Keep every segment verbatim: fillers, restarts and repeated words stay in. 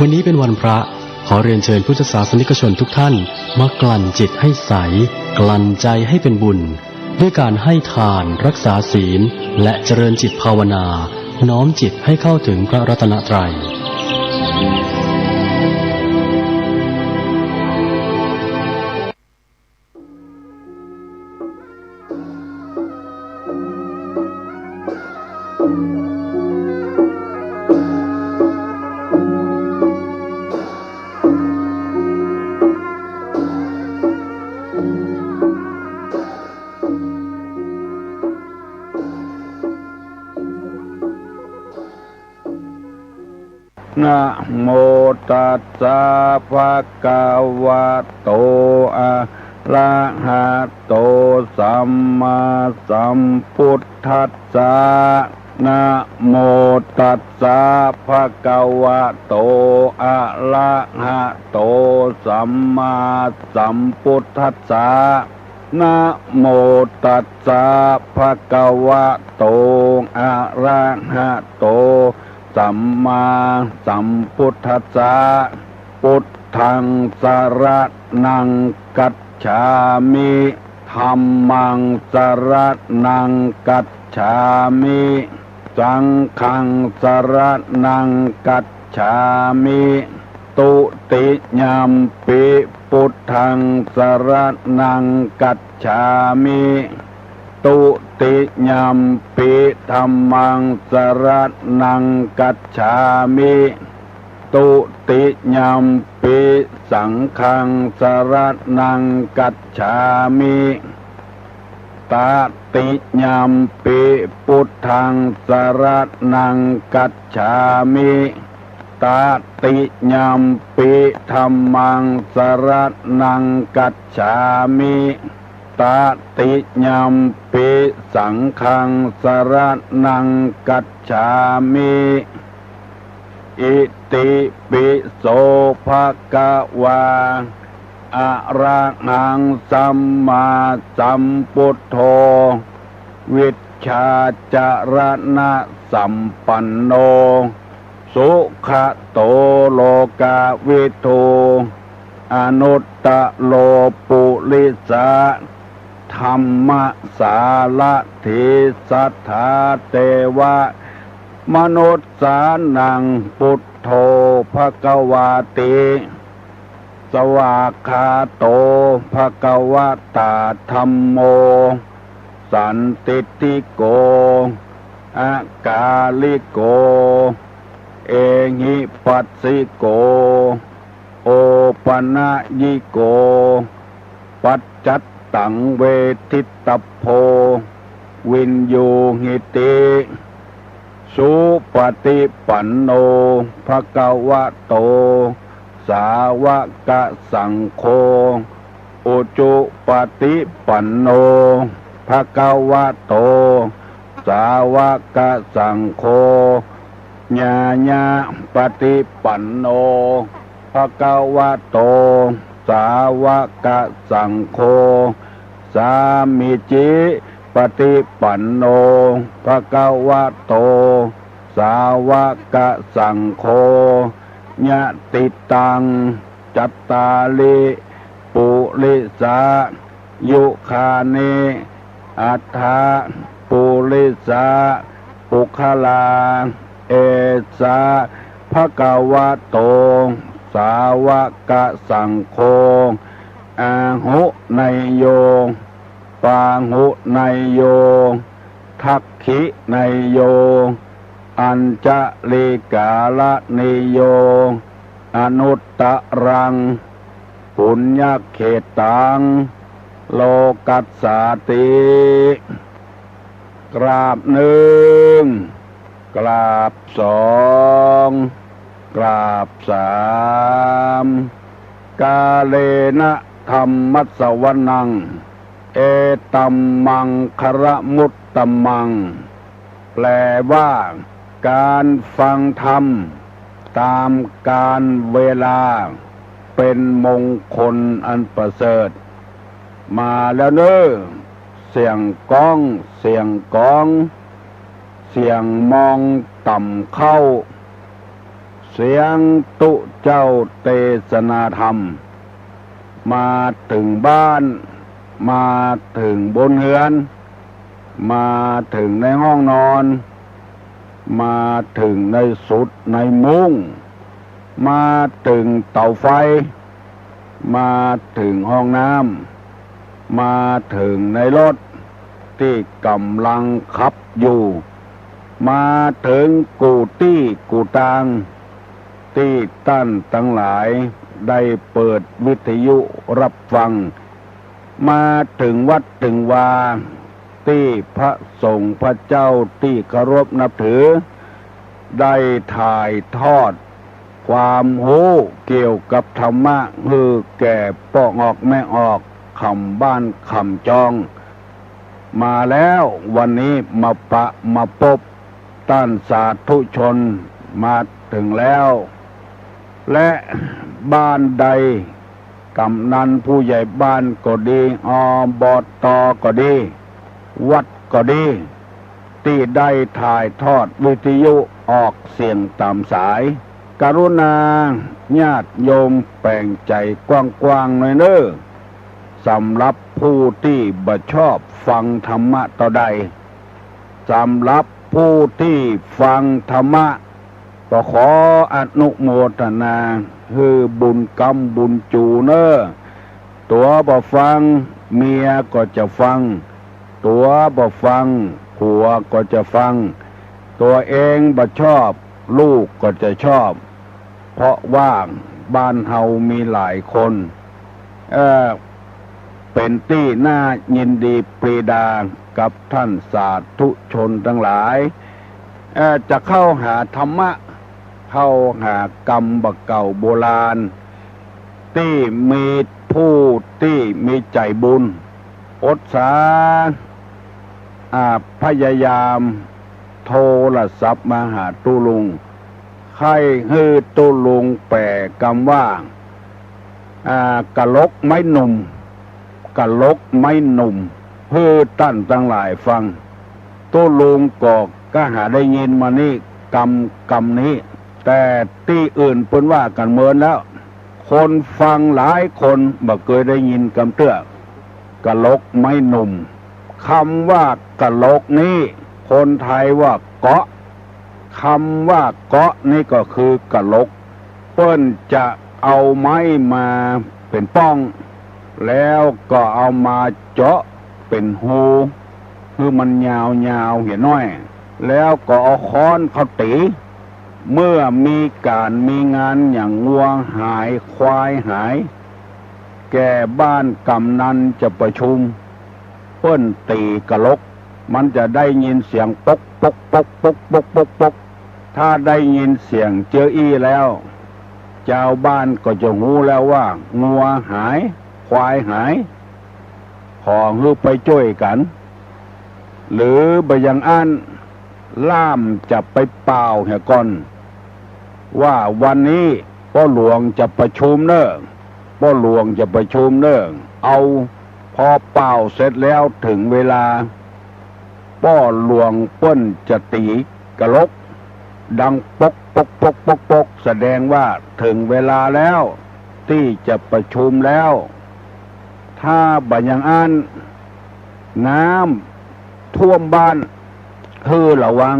วันนี้เป็นวันพระ ขอเรียนเชิญพุทธศาสนิกชนทุกท่าน มากลั่นจิตให้ใส กลั่นใจให้เป็นบุญ ด้วยการให้ทาน รักษาศีล และเจริญจิตภาวนา น้อมจิตให้เข้าถึงพระรัตนตรัย นะโมตัสสะ ภะคะวะโต อะระหะโต สัมมาสัมพุทธัสสะ นะโมตัสสะ ภะคะวะโต อะระหะโต สัมมาสัมพุทธัสสะ นะโมตัสสะ ภะคะวะโต อะระหะโต สัมมาสัมพุทธัสสะ พุทธังสะระณังกัจฉามิ ธัมมังสะระณังกัจฉามิ สังฆังสะระณังกัจฉามิ ตุติยัมปิ พุทธังสะระณังกัจฉามิ ตุติยัมปิ ธัมมังสะระณังกัจฉามิ ตุติยัมปิ สังฆังสะระณังกัจฉามิ ตติยัมปิ พุทธังสะระณังกัจฉามิ ตติยัมปิ ธัมมังสะระณังกัจฉามิ ตติยัมปิ สังฆังสะระณังกัจฉามิ อิติปิโส ภะคะวา อะระหัง สัมมาสัมพุทโธ วิชชาจะระณะสัมปันโน สุขะโต โลกะวิทู อนุตตะโร ปุริสะธัมมะสารถี สัทธาเตวะมนุสสานัง พุทโธ ภะคะวาติ สวากขาโต ภะคะวะตา ธัมโม สันทิฏฐิโก อะกาลิโก เอหิปัสสิโก โอปะนะยิโก ปัจจัตตัง เวทิตตัพโพ วิญญูหิติ สุปะฏิปันโน ภะคะวะโต สาวะกะสังโฆ อุจุปะฏิปันโน ภะคะวะโต สาวะกะสังโฆ ญาญะปะฏิปันโน ภะคะวะโต สาวะกะสังโฆ สามีจิปะฏิปันโน ภะคะวะโต สาวะกะสังโฆ ยะติตัง จัตตาริ ปุริสะยุคานิ อัฏฐะ ปุริสะปุคคลา เอสะ ภะคะวะโต สาวะกะสังโฆ อาหุเนยโย ปาหุเนยโย ทักขิเนยโย อัญชะลีกาละเนยโย อนุตตะรัง ปุญญะเขตตัง โลกัสสาติ กราบนึ่ง กราบสอง กราบสาม กาเลนะธัมมัสสวนัง เอตัมมังคะละมุตตะมัง แปลว่า การฟังธรรมตามกาลเวลา เป็นมงคลอันประเสริฐ มาแล้วเน้อ เสียงก้อง เสียงกอง เสียงมองต่ำเข้า เสียงตุ๊เจ้าเตสนาธรรม มาเถิงบ้าน มาเถิงบนเฮือน มาเถิงในห้องนอน มาเถิงในสุดในมุ้ง มาเถิงเต๋าไฟ มาเถิงห้องน้ำ มาเถิงในรถตี้ก่ำลังขับอยู่ มาเถิงกู้ตี้กู้ตาง ตี้ต้านตังหลายได้เปิดวิทยุฮับฟัง มาเถิงวัดเถิงวา ตี้พระสงฆ์พระเจ้าตี้เคารพนับถือ ได้ถ่ายทอดความฮู้เกี่ยวกับธรรมะหื้อแก่ป้อออกแม่ออก ค่ำบ้านค่ำจอง มาแล้ว วันนี้มาปะมาปบต้านสาธุชนมาเถิงแล้ว และบ้านใด กำนันผู้ใหญ่บ้านก็ดี อบต.ก็ดี วัดก็ดี ตี้ได้ถ่ายทอดวิทยุออกเสียงต๋ามสาย กรุณาญาติโยมแป๋งใจ๋กว้างๆ หน่อยเน้อ สำหรับผู้ตี้บ่ชอบฟังธรรมะเต้าใด สำหรับผู้ตี้ฟังธรรมะ ก็ขออนุโมทนาหื้อบุญกำบุญจู๋เน้อ ตั๋วบ่ฟัง เมียก็จะฟัง ตั๋วบ่ฟัง ผัวก็จะฟัง ตั๋วเองบ่ชอบ ลูกก็จะชอบ เพราะว่าบ้านเฮามีหลายคน เอ่อ เป๋นตี้น่ายินดีปรีดากับต้านสาธุชนตังหลาย เอ่อ จะเข้าหาธรรมะ เข้าหากำบ่าเก่าโบราณ ตี้มีผู้ตี้มีใจ๋บุญ อดสา อ่า พยายามโทรศัพท์มาหาตุ๊ลุง ใค่หื้อตุ๊ลุงแป๋กำว่า อ่า กะหลกไม้หนุ่ม กะหลกไม้หนุ่ม หื้อต้านตังหลายฟัง ตุ๊ลุงก็กะหาได้ยินมานี่กำ กำนี้ แต่ตี้อื่นเปิ้นว่ากั๋นเมินแล้ว คนฟังหลายคนบ่เกยได้ยินกำเตื้อ กะหลกไม้หนุ่ม กำว่ากะหลกนี้ คนไทยว่าเกาะ กำว่าเกาะนี้ก็คือกะหลก เปิ้นจะเอาไม้มาเป๋นป้อง แล้วก็เอามาเจาะเป๋นฮู หื้อมันยาวๆ เหียน้อย แล้วก็เอาค้อนเข้าตี๋ เมื่อมีก๋านมีงานอย่างงัวหายควายหาย แก่บ้านกำนันจะประชุม เปิ้นตี๋กะหลก มันจะได้ยินเสียงป๊กป๊กป๊กป๊กป๊กป๊กป๊กป๊ก ถ้าได้ยินเสียงเจื้ออี้แล้ว จาวบ้านก็จะฮู้แล้วว่างัวหาย ควายหาย ขอหื้อไปจ้วยกั๋น หรือบ่อย่างอั้น ล่ามจะไปป่าวเหียก่อน ว่าวันนี้ป้อหลวงจะประชุมเน้อ ป้อหลวงจะประชุมเน้อ เอา พอป่าวเสร็จแล้วเถิงเวลา ป้อหลวงเปิ้นจะตี๋กะหลก ดังป๊กป๊กป๊กป๊กป๊ก แสดงว่าเถิงเวลาแล้ว ตี้จะประชุมแล้ว ถ้าบ่อย่างอั้น น้ำท่วมบ้าน หื้อระวัง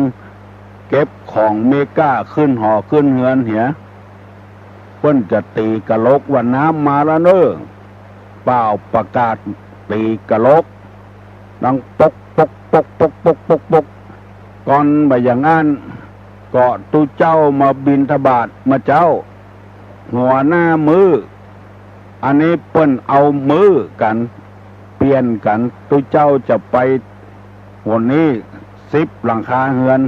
เก็บของมีก้าขึ้นหอขึ้นเฮือนเหีย เปิ้นจะตี๋กะหลกว่าน้ำมาแล้วเน้อ ป่าวประกาศตี๋กะหลก ดังป๊กป๊กป๊กป๊กป๊กป๊กป๊ก ก่อนบ่อย่างอั้น ก็ตุ๊เจ้ามาบิณฑบาตเมื่อเจ๊า หัวหน้ามื้อ อันนี้เปิ้นเอามื้อกั๋น เปลี่ยนกั๋น ตุ๊เจ้าจะไป หนนี้สิบหลังคาเฮือน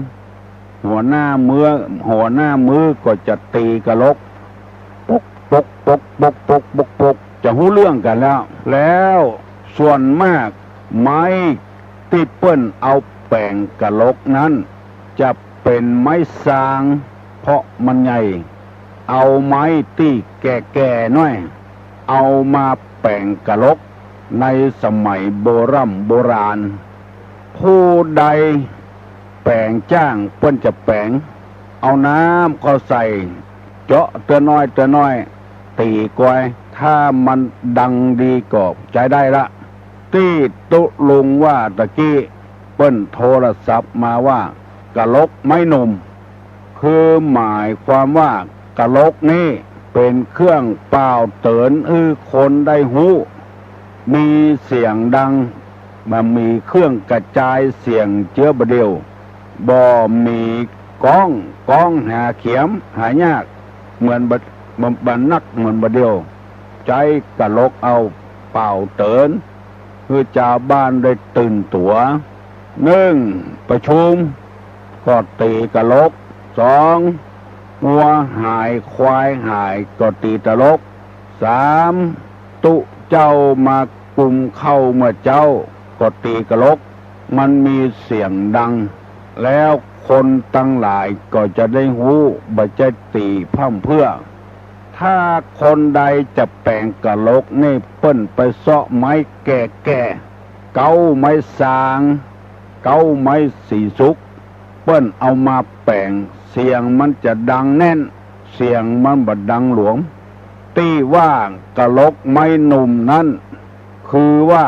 หัวหน้ามื้อ หัวหน้ามื้อก็จะตี๋กะหลก ป๊กป๊กป๊กป๊กป๊กป๊กป๊ก จะฮู้เรื่องกั๋นแล้ว แล้วส่วนมากไม้ตี้เปิ้นเอาแป๋งกะหลกนั้น จะเป๋นไม้ซาง เพราะมันใหญ่ เอาไม้ตี้แก่ๆ หน้อย เอามาแป๋งกะหลก ในสมัยโบร่ำโบราณ ผู้ใดแป๋งจ้างเปิ้นจะแป๋ง เอาน้ำเข้าใส่ เจาะเตื้อน้อยเตื้อน้อย ตี๋กอย ถ้ามันดังดีก็ใจ๊ได้ละ ตี้ตุ๊ลุงว่าตะกี้ เปิ้นโทรศัพท์มาว่า กะลกไม้หนุ่ม คือหมายความว่ากะลกนี้เป๋นเครื่องป่าวเตื๋อนหื้อคนได้ฮู้ มีเสียงดัง บ่มีเครื่องกระจายเสียงเจื้อบ่าเดี่ยว บ่มีก๊อง ก๊องหาเขียม หายาก เหมือนบ่ บ่ บ่นักเหมือนบ่าเดี่ยว ใจ๊กะลกเอาป่าวเตื๋อน หื้อจาวบ้านได้ตื่นตั๋ว นึ่ง ประชุม ก็ตี๋กะลก สอง งัวหายควายหายก็ตี๋ตะลก สาม ตุ๊เจ้ามากุมข้าวเมื่อเจ๊า ก็ตี๋กะลก มันมีเสียงดัง แล้วคนตังหลายก็จะได้ฮู้ บ่ใจ้ตี๋พร่ำเพรื่อ ถ้าคนใดจะแป๋งกะลกนี่ เปิ้นไปเซาะไม้แก่ๆ เก๊าไม้ซาง เก๊าไม้สีสุก เปิ้นเอามาแป๋ง เสียงมันจะดังแน่น เสียงมันบ่ดังหลวม ตี้ว่ากะลกไม้หนุ่มนั้น คือว่า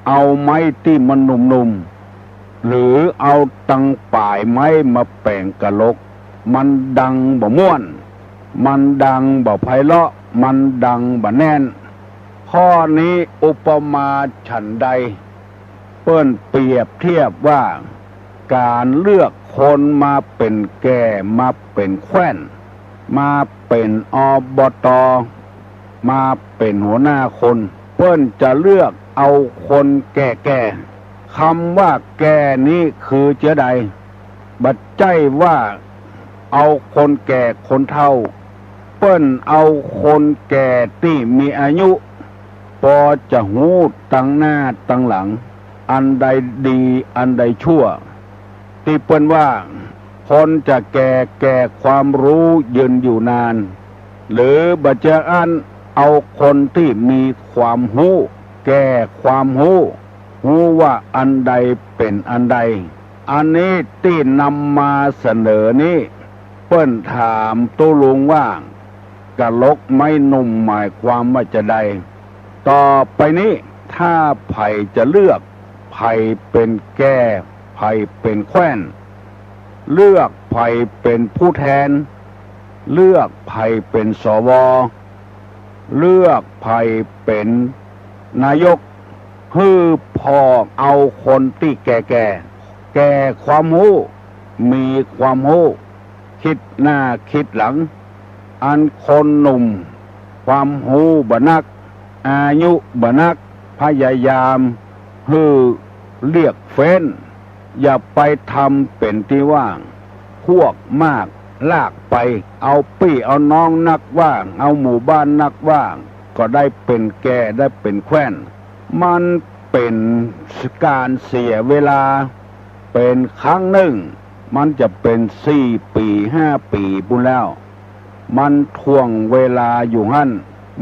เอาไม้ตี้มันหนุ่มๆ หรือเอาตังป๋ายไม้มาแป๋งกะลก มันดังบ่ม่วน มันดังบ่ไพเราะ มันดังบ่แน่น ข้อนี้อุปมาฉันใด เปิ้นเปรียบเทียบว่า ก๋านเลือกคนมาเป๋นแก่ มาเป๋นแคว่น มาเป๋น อบต. มาเป๋นหัวหน้าคน เปิ้นจะเลือกเอาคนแก่ๆ กำว่าแก่นี้คือเจื้อใด บ่ใจ้ว่าเอาคนแก่คนเฒ่า เปิ้นเอาคนแก่ตี้มีอายุ ปอจะฮู้ตังหน้าตังหลัง อันใดดีอันใดชั่ว ตี้เปิ้นว่า คนจะแก่แก่ความฮู้ยืนอยู่นาน หรือบ่เจออั้น เอาคนตี้มีความฮู้ แก่ความฮู้ ฮู้ว่าอันใดเป๋นอันใด อันนี้ตี้นำมาเสนอนี้ เปิ้นถามตุ๊ลุงว่า กะลกไม้หนุ่มหมายความว่าจาใด ต่อไปนี้ ถ้าใผจะเลือก ใผเป๋นแก่ ใผเป๋นแคว่น เลือกใผเป๋นผู้แทน เลือกใผเป๋น สว. เลือกใผเป๋นนายก หื้อผ่อเอาคนตี้แก่ๆ แก่ความฮู้ มีความฮู้ กึ๊ดหน้ากึ๊ดหลัง อันคนหนุ่ม ความฮู้บ่นัก อายุบ่นัก พยายามหื้อเลือกเฟ้น อย่าไปทำเป๋นตี้ว่า พวกมากลากไป เอาปี้เอาน้องนักว่า เอาหมู่บ้านนักว่า ก็ได้เป๋นแก่ได้เป๋นแคว่น มันเป๋นก๋านเสียเวลา เป๋นครั้งนึ่ง มันจะเป๋นสี่ปี๋ห้าปี๋ปู้นแล้ว มันถ่วงเวลาอยู่หั้น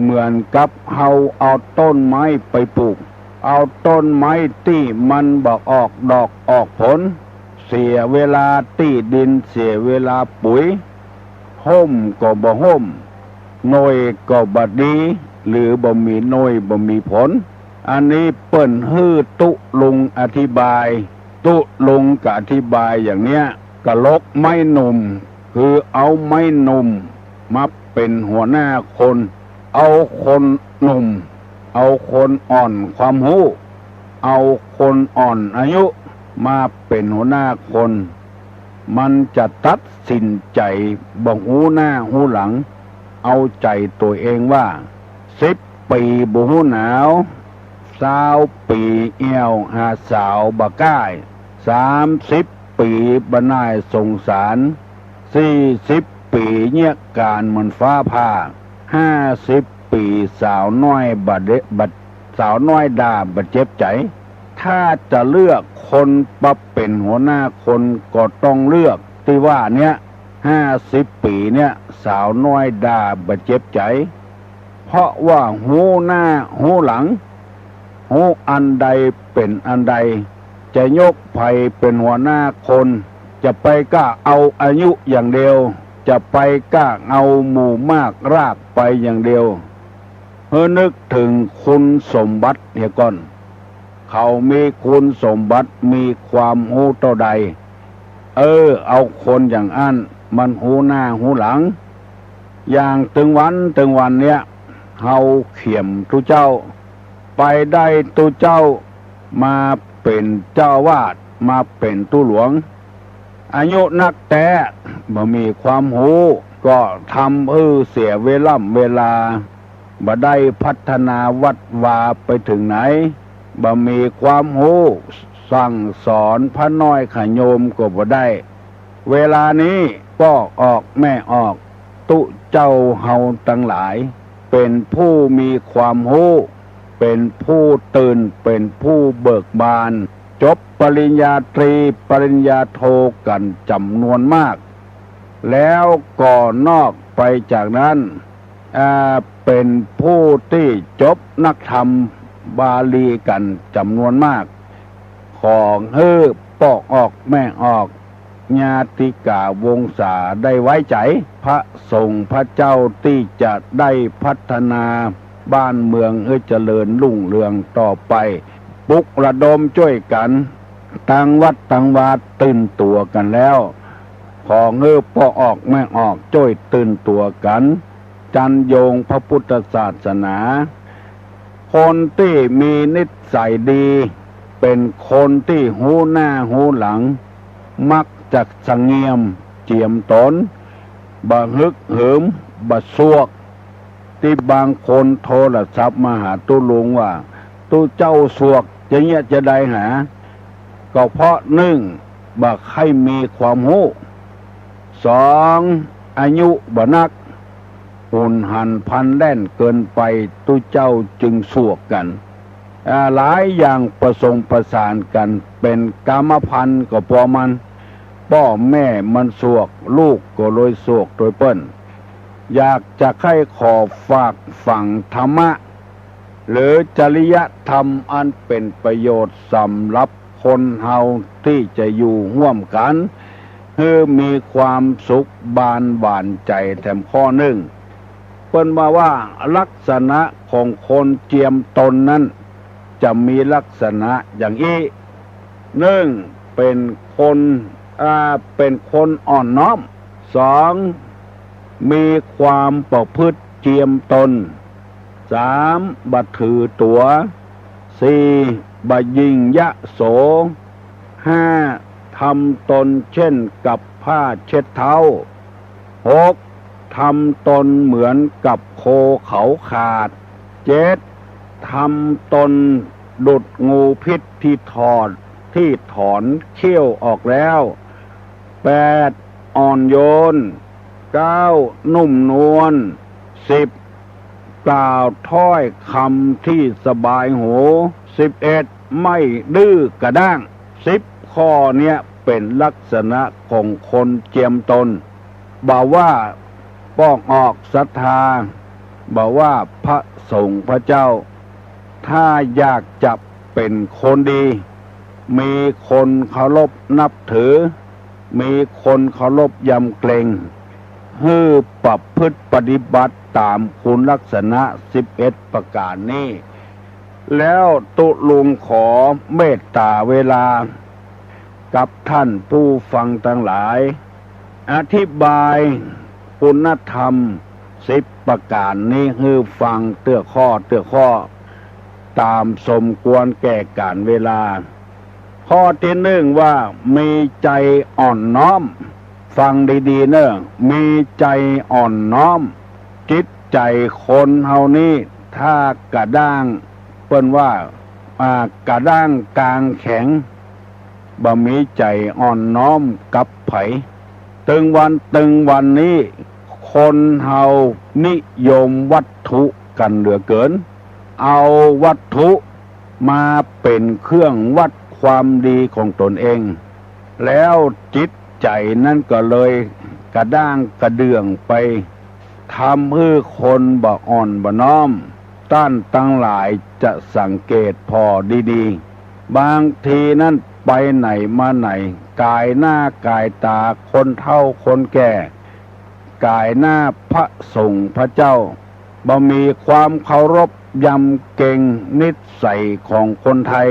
เหมือนกับเฮาเอาต้นไม้ไปปูก เอาต้นไม้ตี้มันบ่ออกดอกออกผล เสียเวลาตี้ดิน เสียเวลาปุ๋ย ฮ่มก็บ่ฮ่ม หน่วยก็บ่ดี หรือบ่มีหน่วยบ่มีผล อันนี้เปิ้นหื้อตุ๊ลุงอธิบาย ตุ๊ลุงก็อธิบายอย่างเนี้ย กะลกไม้หนุ่ม คือเอาไม้หนุ่มมาเป๋นหัวหน้าคน เอาคนหนุ่ม เอาคนอ่อนความฮู้ เอาคนอ่อนอายุมาเป๋นหัวหน้าคน มันจะตัดสินใจ๋บ่ฮู้หน้าฮู้หลัง เอาใจ๋ตั๋วเองว่า สิบปี๋บ่ฮู้หนาว ซาวปี๋แอ่วหาสาวบ่ก้าย สามสิบปี๋บ่หน่ายสงสาร สี่สิบปี๋เยียะก๋านเหมือนฟ้าผ่า ห้าสิบปี๋สาวน้อยบ่เดะ บ่ สาวน้อยด่าบ่เจ็บใจ๋ ถ้าจะเลือกคนมาเป๋นหัวหน้าคนก็ต้องเลือกตี้ว่าเนี้ย ห้าสิบปี๋เนี้ย สาวน้อยด่าบ่เจ็บใจ๋ เพราะว่าฮู้หน้าฮู้หลัง ฮู้อันใดเป๋นอันใด จะยกใผเป๋นหัวหน้าคน จะไปก้าเอาอายุอย่างเดียว จะไปก้าเอาหมู่มากรากไปอย่างเดียว หื้อนึกเถิงคุณสมบัติเหียก่อน เขามีคุณสมบัติ มีความฮู้เต้าใด เออ เอาคนอย่างอั้น มันฮู้หน้าฮู้หลัง อย่างตึงวันตึงวันเนี้ย เฮาเขียมตุ๊เจ้า ไปได้ตุ๊เจ้ามาเป๋นเจ้าอาวาส มาเป๋นตุ๊หลวง อายุนักแต๊ บ่มีความฮู้ ก็ทำหื้อเสียเวล่ำเวลา บ่ได้พัฒนาวัดวาไปเถิงไหน บ่มีความฮู้ สั่งสอนพระน้อยขะโยมก็บ่ได้ เวลานี้ป้อออกแม่ออก ตุ๊เจ้าเฮาตังหลาย เป๋นผู้มีความฮู้ เป๋นผู้ตื่น เป๋นผู้เบิกบาน จบปริญญาตรี ปริญญาโทกั๋นจ๋ำนวนมาก แล้วก็นอกไปจากนั้น อ่า เป๋นผู้ตี้จบนักธรรมบาลีกั๋นจ๋ำนวนมาก ขอหื้อป้อออกแม่ออก ญาติกาวงศาได้ไว้ใจ๋ พระสงฆ์พระเจ้าตี้จะได้พัฒนาบ้านเมืองหื้อเจริญรุ่งเรืองต่อไป ปลุกระดมจ้วยกั๋น ตังวัดตังวาตื่นตั๋วกั๋นแล้ว ขอหื้อป้อออกแม่ออกจ้วยตื่นตั๋วกั๋น จันโยงพระพุทธศาสนา คนตี้มีนิสัยดี เป๋นคนตี้ฮู้หน้าฮู้หลัง มักจะสะเงียมเจียมต๋น บ่ฮึกเหิม บ่สวก ตี้บางคนโทรศัพท์มาหาตุ๊ลุงว่า ตุ๊เจ้าสวกจะเยียะจะใดหา ก็เพราะนึ่ง บ่ใค่มีความฮู้ สอง อายุบ่นัก หุนหันพลันแล่นเกินไป ตุ๊เจ้าจึงสวกกั๋น อ่า หลายอย่างผสมผสานกั๋น เป๋นกรรมพันธุ์ก็ปอมัน ป้อแม่มันสวก ลูกก็เลยสวกตวยเปิ้น อยากจะใค่ขอฝากฝังธรรมะ หรือจริยธรรมอันเป๋นประโยชน์สำหรับคนเฮาตี้จะอยู่ฮ่วมกั๋น หื้อมีความสุขบานหวานใจ๋แถมข้อนึ่ง เปิ้นว่าว่าลักษณะของคนเจียมตนนั้น จะมีลักษณะอย่างอี้ นึ่ง เป๋นคน อ่า เป๋นคนอ่อนน้อม สอง มีความประพฤติเจียมตน สาม บ่ถือตั๋ว สี่ บ่ยิ่งยโส ห้า ทำตนเช่นกับผ้าเช็ดเท้า หก ทำตนเหมือนกับโคเขาขาด เจ็ด ทำตนดุจงูพิษที่ถอด ที่ถอนเขี้ยวออกแล้ว แปด อ่อนโยน เก้า นุ่มนวล สิบ กล่าวถ้อยคำที่สบายหู สิบเอ็ด ไม่ดื้อกระด้าง สิบข้อเนี้ยเป๋นลักษณะของคนเจียมตน บ่ว่าป้อออกศรัทธา บ่ว่าพระสงฆ์พระเจ้า ถ้าอยากจะเป๋นคนดี มีคนเคารพนับถือ มีคนเคารพยำเกรง หื้อประพฤติปฏิบัติต๋ามคุณลักษณะสิบเอ็ดประก๋านนี้ แล้วตุ๊ลุงขอเมตต๋าเวลา กับท่านผู้ฟังตังหลาย อธิบายคุณธรรมสิบประก๋านนี้หื้อฟังเตื้อข้อเตื้อข้อ ต๋ามสมควรแก่ก๋าลเวลา ข้อตี้นึ่งว่ามีใจ๋อ่อนน้อม ฟังดีๆ เน่อ มีใจ๋อ่อนน้อม จิตใจ๋คนเฮานี้ถ้ากระด้าง เปิ้นว่า อ่า กระด้างกางแข็ง บ่มีใจ๋อ่อนน้อมกับใผ ตึงวันตึงวันนี้ คนเฮานิยมวัตถุกั๋นเหลือเกิน เอาวัตถุมาเป๋นเครื่องวัดความดีของตนเอง แล้วจิตใจ๋นั้นก็เลยกระด้างกระเดื่องไป ทำหื้อคนบ่อ่อนบ่น้อม ต้านตังหลายจะสังเกตผ่อดีๆ บางทีนั้นไปไหนมาไหน ก๋ายหน้าก๋ายต๋าคนเฒ่าคนแก่ ก๋ายหน้าพระสงฆ์พระเจ้า บ่มีความเคารพยำเกรงนิสัยของคนไทย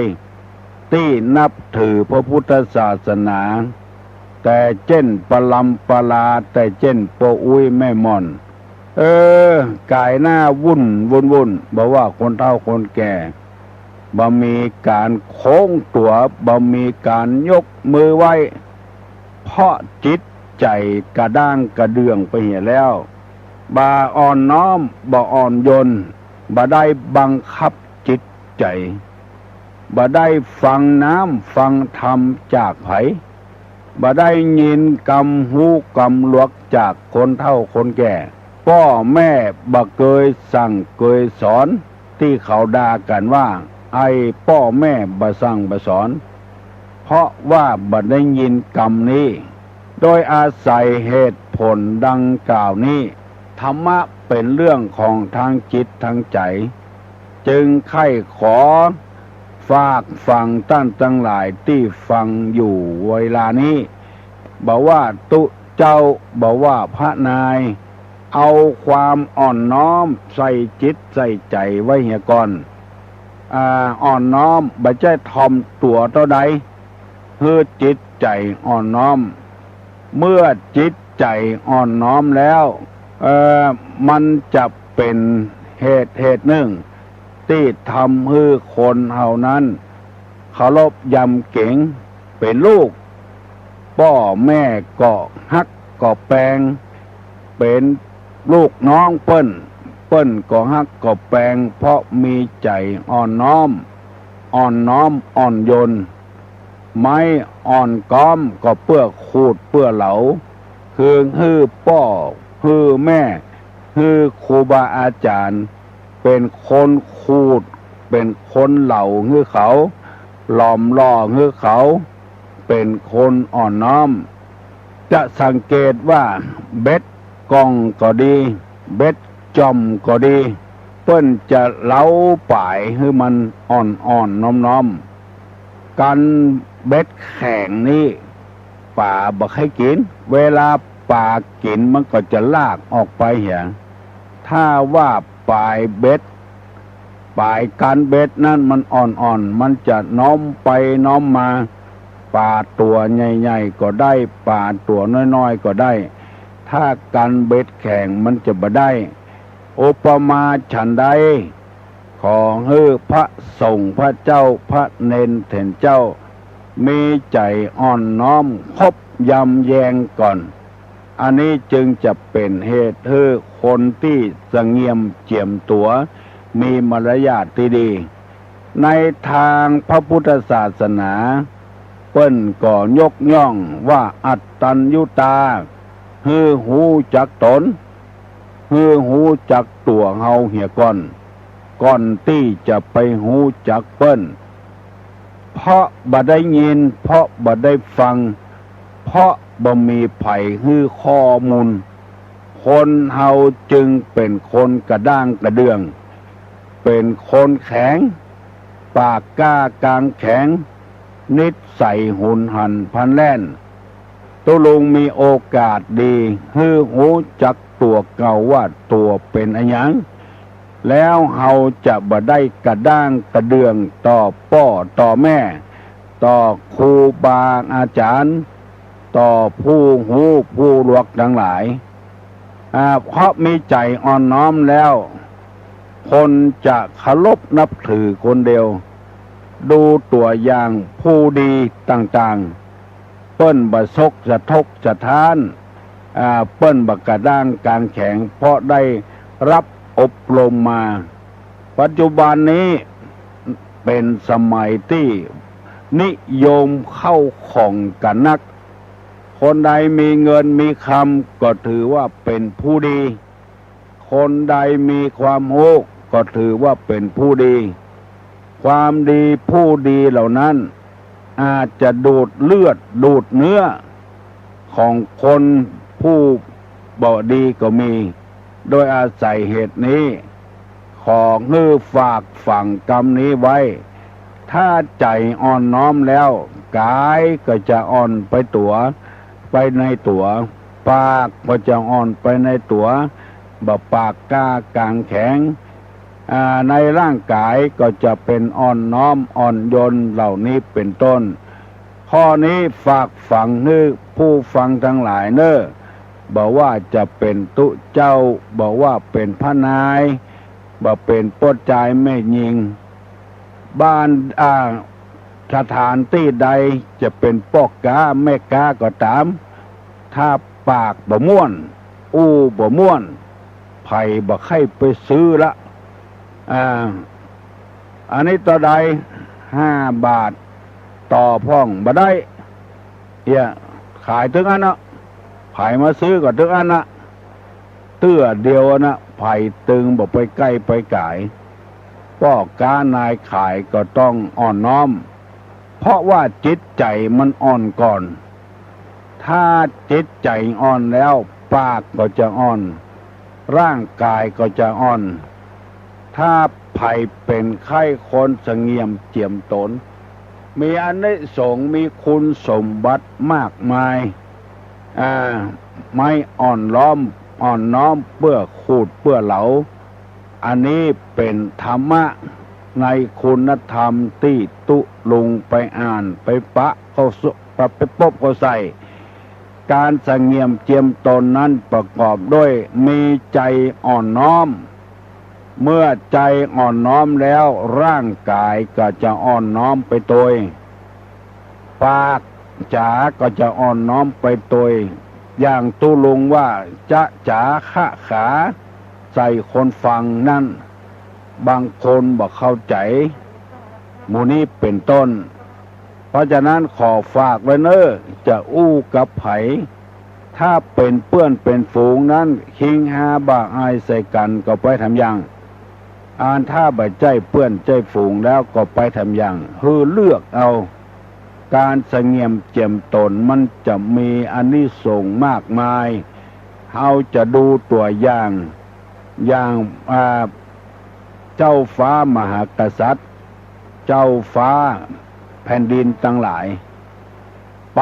ตี้นับถือพระพุทธศาสนา แต่เจ้นปรำปรา แต่เจ้นป้ออุ๊ยแม่หม่อน เออ ก๋ายหน้าวุ่น วุ่น วุ่น บ่ว่าคนเฒ่าคนแก่ บ่มีก๋านโค้งตั๋ว บ่มีก๋านยกมือไหว้ เพราะจิตใจ๋กระด้างกระเดื่องไปเหียแล้ว บ่อ่อนน้อม บ่อ่อนโยน บ่ได้บังคับจิตใจ๋ บ่ได้ฟังน้ำฟังธรรมจากใผ บ่ได้ยินกำฮู้กำหลวกจากคนเฒ่าคนแก่ ป้อแม่บ่เกยสั่งเกยสอน ตี้เขาด่ากั๋นว่า ไอ้ป้อแม่บ่สั่งบ่สอน เพราะว่าบ่ได้ยินกำนี้ โดยอาศัยเหตุผลดังกล่าวนี้ ธรรมะเป๋นเรื่องของทางจิตทางใจ๋ จึงใค่ขอฝากฝังต้านตังหลายตี้ฟังอยู่เวลานี้ บ่ว่าตุ๊เจ้า บ่ว่าพระนาย เอาความอ่อนน้อมใส่จิตใส่ใจ๋ไว้เหียก่อน อ่า อ่อนน้อม บ่ใจ้ถ่อมตั๋วเต้าใด หื้อจิตใจ๋อ่อนน้อม เมื่อจิตใจ๋อ่อนน้อมแล้ว เอ่อ มันจะเป๋นเหตุ เหตุนึ่ง ตี้ทำหื้อคนเฮานั้นเคารพยำเกรง เป๋นลูก ป้อแม่ก็ฮักก็แปง เป๋นลูกน้องเปิ้น เปิ้นก็ฮักก็แปง เพราะมีใจ๋อ่อนน้อม อ่อนน้อมอ่อนโยน ไม้อ่อนก๊อมก็เปื้อขูดเปื้อเหลา คือหื้อป้อ หื้อแม่ หื้อครูบาอาจ๋ารย์ เป๋นคนขูด เป๋นคนเหลาหื้อเขา หลอมหล่อหื้อเขา เป๋นคนอ่อนน้อม จะสังเกตว่าเบ็ดก่องก็ดี เบ็ดจ่อมก็ดี เปิ้นจะเหลาป๋ายหื้อมันอ่อนๆ น้อมๆ กั๋นเบ็ดแข็งนี้ ป๋าบ่ใค่กิ๋น เวลาป๋ากิ๋นมันก็จะลากออกไปเหีย ถ้าว่าป๋ายเบ็ด ป๋ายกั๋นเบ็ดนั้นมันอ่อนๆ มันจะน้อมไปน้อมมา ป๋าตั๋วใหญ่ๆ ก็ได้ ป๋าตั๋วน้อยๆ ก็ได้ ถ้ากั๋นเบ็ดแข็งมันจะบ่ได้ อุปมาฉันใด ขอหื้อพระสงฆ์พระเจ้า พระเณรเถรเจ้า มีใจ๋อ่อนน้อมคบยำแยงก่อน อันนี้จึงจะเป๋นเหตุหื้อคนตี้สะเงียมเจียมตั๋ว มีมารยาทตี้ดี ในตางพระพุทธศาสนา เปิ้นก็ยกย่องว่าอัตตัญญุตา หื้อฮู้จักต๋น หื้อฮู้จักตั๋วเฮาเหียก่อน ก่อนตี้จะไปฮู้จักเปิ้น เพราะบ่ได้ยิน เพราะบ่ได้ฟัง เพราะบ่มีใผหื้อข้อมูล คนเฮาจึงเป๋นคนกระด้างกระเดื่อง เป๋นคนแข็ง ปากกล้ากรามแข็ง นิสัยหุนหันพลันแล่น ตุ๊ลุงมีโอกาสดี หื้อฮู้จักตั๋วเก่าว่าตั๋วเป๋นอะหยัง แล้วเฮาจะบ่ได้กระด้างกระเดื่องต่อป้อต่อแม่ ต่อครูบาอาจ๋ารย์ ต่อผู้ฮู้ผู้หลวกตังหลาย อ่า เพราะมีใจ๋อ่อนน้อมแล้ว คนจะเคารพนับถือคนเดียว ดูตั๋วอย่างผู้ดีต่างๆ เปิ้นบ่สกสะทกสะท้าน อ่า เปิ้นบ่กระด้างกรามแข็ง เพราะได้รับอบรมมา ปัจจุบันนี้เป๋นสมัยตี้นิยมเข้าของกั๋นนัก คนใดมีเงินมีคำก็ถือว่าเป๋นผู้ดี คนใดมีความฮู้ก็ถือว่าเป๋นผู้ดี ความดีผู้ดีเหล่านั้น อาจจะดูดเลือดดูดเนื้อของคนผู้บ่ดีก็มี โดยอาศัยเหตุนี้ ขอหื้อฝากฝังกำนี้ไว้ ถ้าใจ๋อ่อนน้อมแล้ว ก๋ายก็จะอ่อนไปตั๋ว ไปในตั๋ว ปากก็จะอ่อนไปในตั๋ว บ่ปากกล้ากางแข็ง อ่า ในร่างก๋ายก็จะเป๋นอ่อนน้อมอ่อนโยนเหล่านี้เป๋นต้น ข้อนี้ฝากฝังหื้อผู้ฟังตังหลายเน่อ บ่ว่าจะเป๋นตุ๊เจ้า บ่ว่าเป๋นพระนาย บ่เป๋นป้อจายแม่ญิง บ้าน อ่า สถานตี้ใดจะเป๋นป้อก๊าแม่ก๊าก็ต๋าม ถ้าปากบ่ม่วน อู้บ่ม่วน ใผบ่ใค่ไปซื้อละ อ่า อันนี้เต้าใด ห้าบาท ต่อพ่องบ่ได้ เหีย ขายตึงอั้นเนาะ ใผมาซื้อก็ตึงอั้นนะ เตื้อเดียวนะ ใผตึงบ่ไปใก้ไปก๋าย ป้อก๊านายขายก็ต้องอ่อนน้อม เพราะว่าจิตใจ๋มันอ่อนก่อน ถ้าจิตใจ๋อ่อนแล้ว ปากก็จะอ่อน ร่างก๋ายก็จะอ่อน ถ้าใผเป๋นใค่คนสงเงียมเจียมต๋น มีอานิสงส์ มีคุณสมบัติมากมาย อ่า ไม้อ่อนล้อม อ่อนน้อมเปื้อขูดเปื้อเหลา อันนี้เป๋นธรรมะในคุณธรรมตี้ตุ๊ลุงไปอ่านไปปะเข้าสุ ไปปบเข้าใส่ ก๋านสงเงียมเจียมต๋นนั้นประกอบด้วยมีใจ๋อ่อนน้อม เมื่อใจ๋อ่อนน้อมแล้ว ร่างก๋ายก็จะอ่อนน้อมไปตวย ปากจ๋าก็จะอ่อนน้อมไปตวย อย่างตุ๊ลุงว่า จ๊ะจ๋าคะขา ใส่คนฟังนั้น บางคนบ่เข้าใจ๋ หมู่นี้เป๋นต้น เพราะฉะนั้นขอฝากไว้เน่อ จะอู้กับใผ ถ้าเป๋นเปื้อนเป๋นฝูงนั้น คิงฮาบ่าอายใส่กั๋นก็ไปทำยัง อันถ้าบ่ใจ้เปื้อนใจ้ฝูงแล้วก็ไปทำยัง หื้อเลือกเอา ก๋านสงเงียมเจียมต๋นมันจะมีอานิสงส์มากมาย เฮาจะดูตั๋วอย่าง อย่าง อ่า เจ้าฟ้ามหากษัตริย์ เจ้าฟ้าแผ่นดินตังหลาย ไป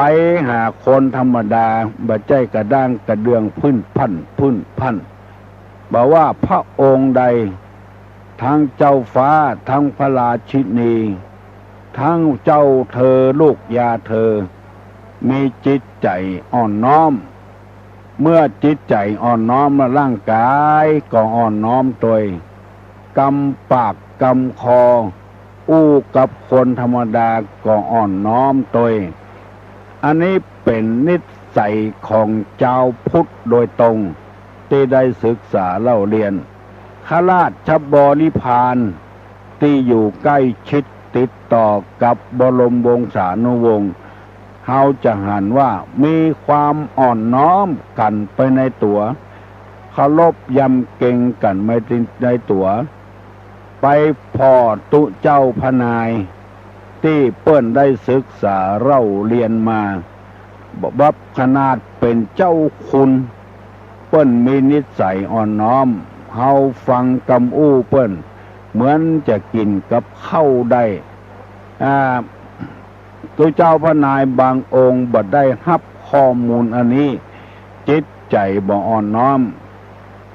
หาคนธรรมดา บ่ใจ้กระด้างกระเดื่องผื่นผั่นผื่นผั่น บ่ว่าพระองค์ใด ตึงเจ้าฟ้า ตึงพระราชินี ตึงเจ้าเธอ ลูกยาเธอ มีจิตใจ๋อ่อนน้อม เมื่อจิตใจ๋อ่อนน้อมแล้ว ร่างก๋ายก็อ่อนน้อมตวย กำปากกำคอ อู้กับคนธรรมดาก็อ่อนน้อมตวย อันนี้เป๋นนิสัยของจาวพุทธโดยตรง ตี้ได้ศึกษาเล่าเรียน ข้าราชบริพารตี้อยู่ใก้ชิดติดต่อกับบรมวงศานุวงศ์ เฮาจะหันว่ามีความอ่อนน้อมกั๋นไปในตั๋ว เคารพยำเกรงกั๋นไปในตั๋ว ไปผ่อตุ๊เจ้าพระนาย ตี้เปิ้นได้ศึกษาเล่าเรียนมา บับขนาดเป๋นเจ้าคุณ เปิ้นมีนิสัยอ่อนน้อม เฮาฟังกำอู้เปิ้น เหมือนจะกิ๋นกับข้าวได้ อ่า ตุ๊เจ้าพระนายบางองค์บ่ได้ฮับข้อมูลอันนี้ จิตใจ๋บ่อ่อนน้อม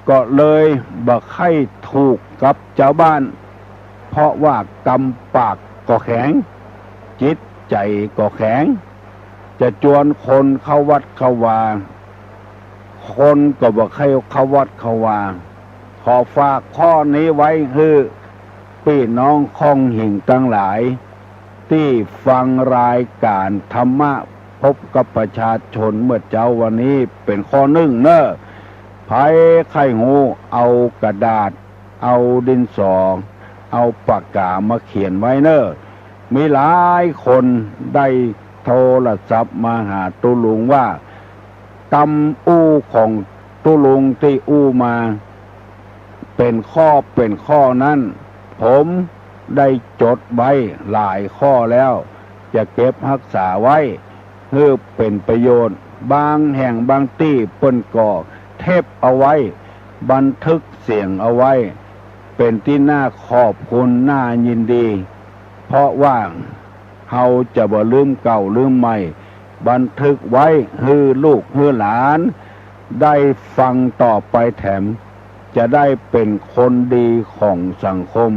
ก็เลยบ่ใค่ถูกกับจาวบ้าน เพราะว่ากำปากก็แข็ง จิตใจ๋ก็แข็ง จะจวนคนเข้าวัดเข้าวา คนก็บ่ใค่เข้าวัดเข้าวา ขอฝากข้อนี้ไว้หื้อปี้น้องค่องหิ่งตังหลาย ตี้ฟังรายก๋านธรรมะพบกับประชาชนเมื่อเจ๊าวันนี้เป๋นข้อนึ่งเน่อ ใผใค่ฮู้เอากระดาษ เอาดินสอ เอาปากก๋ามาเขียนไว้เน่อ มีหลายคนได้โทรศัพท์มาหาตุ๊ลุงว่า กำอู้ของตุ๊ลุงตี้อู้มา เป๋นข้อเป๋นข้อนั้น ผมได้จดไว้หลายข้อแล้ว จะเก็บฮักษาไว้ หื้อเป๋นประโยชน์ บางแห่งบางตี้เปิ้นก็เทปเอาไว้ บันทึกเสียงเอาไว้ เป๋นตี้น่าขอบคุณน่ายินดี เพราะว่าเฮาจะบ่ลืมเก่าลืมใหม่ บันทึกไว้หื้อลูกหื้อหลาน ได้ฟังต่อไปแถม จะได้เป๋นคนดีของสังคม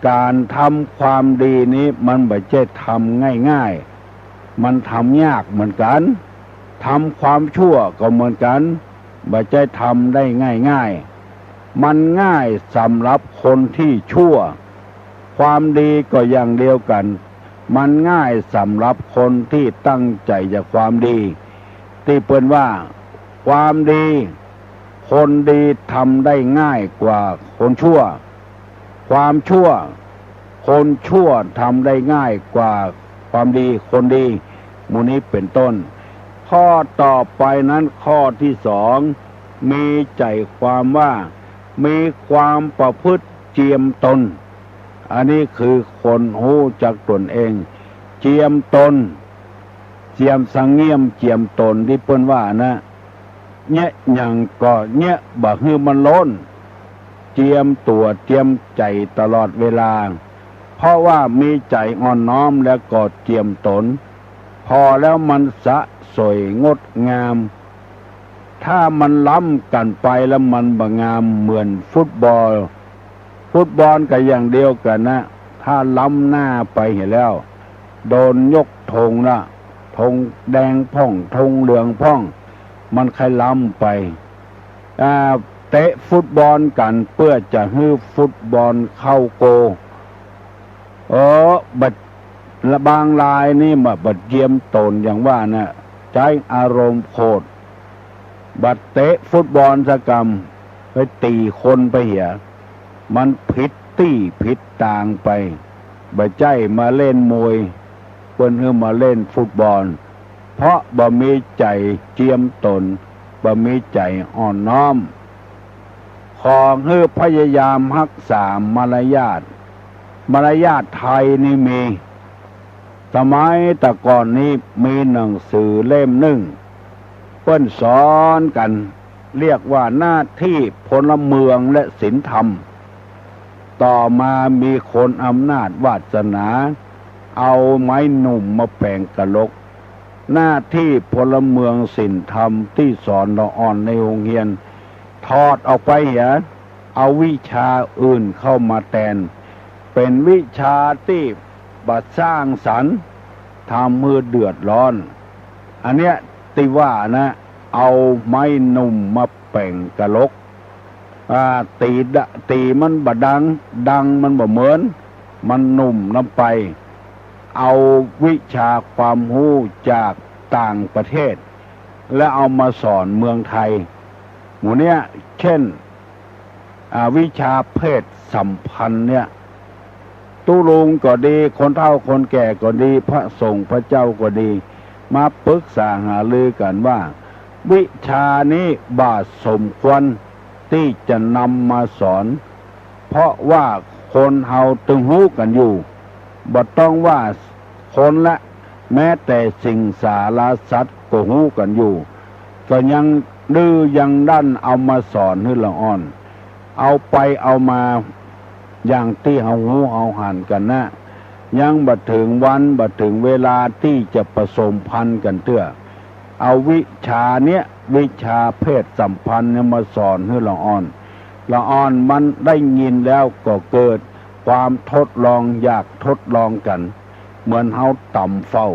ก๋านทำความดีนี้มันบ่ใจ้ทำง่ายๆ มันทำยากเหมือนกั๋น ทำความชั่วก็เหมือนกั๋น บ่ใจ้ทำได้ง่ายๆ มันง่ายสำหรับคนตี้ชั่ว ความดีก็อย่างเดียวกั๋น มันง่ายสำหรับคนตี้ตั้งใจ๋จะความดี ตี้เปิ้นว่า ความดี คนดีทำได้ง่ายกว่าคนชั่ว ความชั่ว คนชั่วทำได้ง่ายกว่าความดี คนดี หมู่นี้เป๋นต้น ข้อต่อไปนั้นข้อตี้สอง มีใจ๋ความว่า มีความประพฤติเจียมตน อันนี้คือคนฮู้จักตนเอง เจียมตน เจียมสังเงียมเจียมตนตี้เปิ้นว่านะ เยียะหยังก็เยียะบ่หื้อมันล้น เจียมตั๋วเจียมใจ๋ตลอดเวลา เพราะว่ามีใจ๋อ่อนน้อมแล้วก็เจียมตน ผ่อแล้วมันสะสวยงดงาม ถ้ามันล้ำกั๋นไปแล้วมันบ่งามเหมือนฟุตบอล ฟุตบอลก็อย่างเดียวกั๋นนะ ถ้าล้ำหน้าไปเหียแล้ว โดนยกธงละ ธงแดงพ่อง ธงเหลืองพ่อง มันใค่ล้ำไป อ่า เตะฟุตบอลกั๋นเปื้อจะหื้อฟุตบอลเข้าโกล เออ บัด บางรายนี่บ่ บ่เจียมตนอย่างว่านะ ใจ๊อารมณ์โขด บ่เตะฟุตบอลสักกำ ไปตี๋คนไปเหีย มันผิดตี้ผิดตางไป บ่ใจ้มาเล่นมวย เปิ้นหื้อมาเล่นฟุตบอล เพราะบ่มีใจ๋เจียมตน บ่มีใจ๋อ่อนน้อม ขอหื้อพยายามฮักษามารยาท มารยาทไทยนี่มี สมัยแต่ก่อนนี้มีหนังสือเล่มนึ่ง เปิ้นสอนกั๋น เรียกว่าหน้าที่พลเมืองและศีลธรรม ต่อมามีคนอำนาจวาสนา เอาไม้หนุ่มมาแป๋งกะลก หน้าที่พลเมืองศีลธรรมตี้สอนละอ่อนในโฮงเฮียน ถอดออกไปเหีย เอาวิชาอื่นเข้ามาแตน เป๋นวิชาตี้บ่สร้างสรรค์ ทำหื้อเดือดร้อน อันเนี้ยตี้ว่านะ เอาไม้หนุ่มมาแป๋งกะลก อ่า ตี๋ดะ ตี๋มันบ่ดัง ดังมันบ่เหมือน มันหนุ่มนำไป เอาวิชาความฮู้จากต่างประเทศ แล้วเอามาสอนเมืองไทย หมู่เนี้ย เช่น อ่า วิชาเพศสัมพันธ์เนี่ย ตุ๊ลุงก็ดี คนเฒ่าคนแก่ก็ดี พระสงฆ์พระเจ้าก็ดี มาปรึกษาหารือกั๋นว่า วิชานี้บ่สมควรตี้จะนำมาสอน เพราะว่าคนเฮาตึงฮู้กั๋นอยู่ บ่ต้องว่าคนละ แม้แต่สิงสาราสัตว์ก็ฮู้กั๋นอยู่ ก็ยังดื้อยังด้านเอามาสอนหื้อละอ่อน เอาไปเอามาอย่างตี้เฮาฮู้เฮาหันกั๋นนะ ยังบ่เถิงวันบ่เถิงเวลาตี้จะผสมพันธุ์กั๋นเตื้อ เอาวิชาเนี้ย วิชาเพศสัมพันธ์เนี่ยมาสอนหื้อละอ่อน ละอ่อนมันได้ยินแล้วก็เกิดความทดลอง อยากทดลองกั๋น เหมือนเฮาต๋ำเฝ้า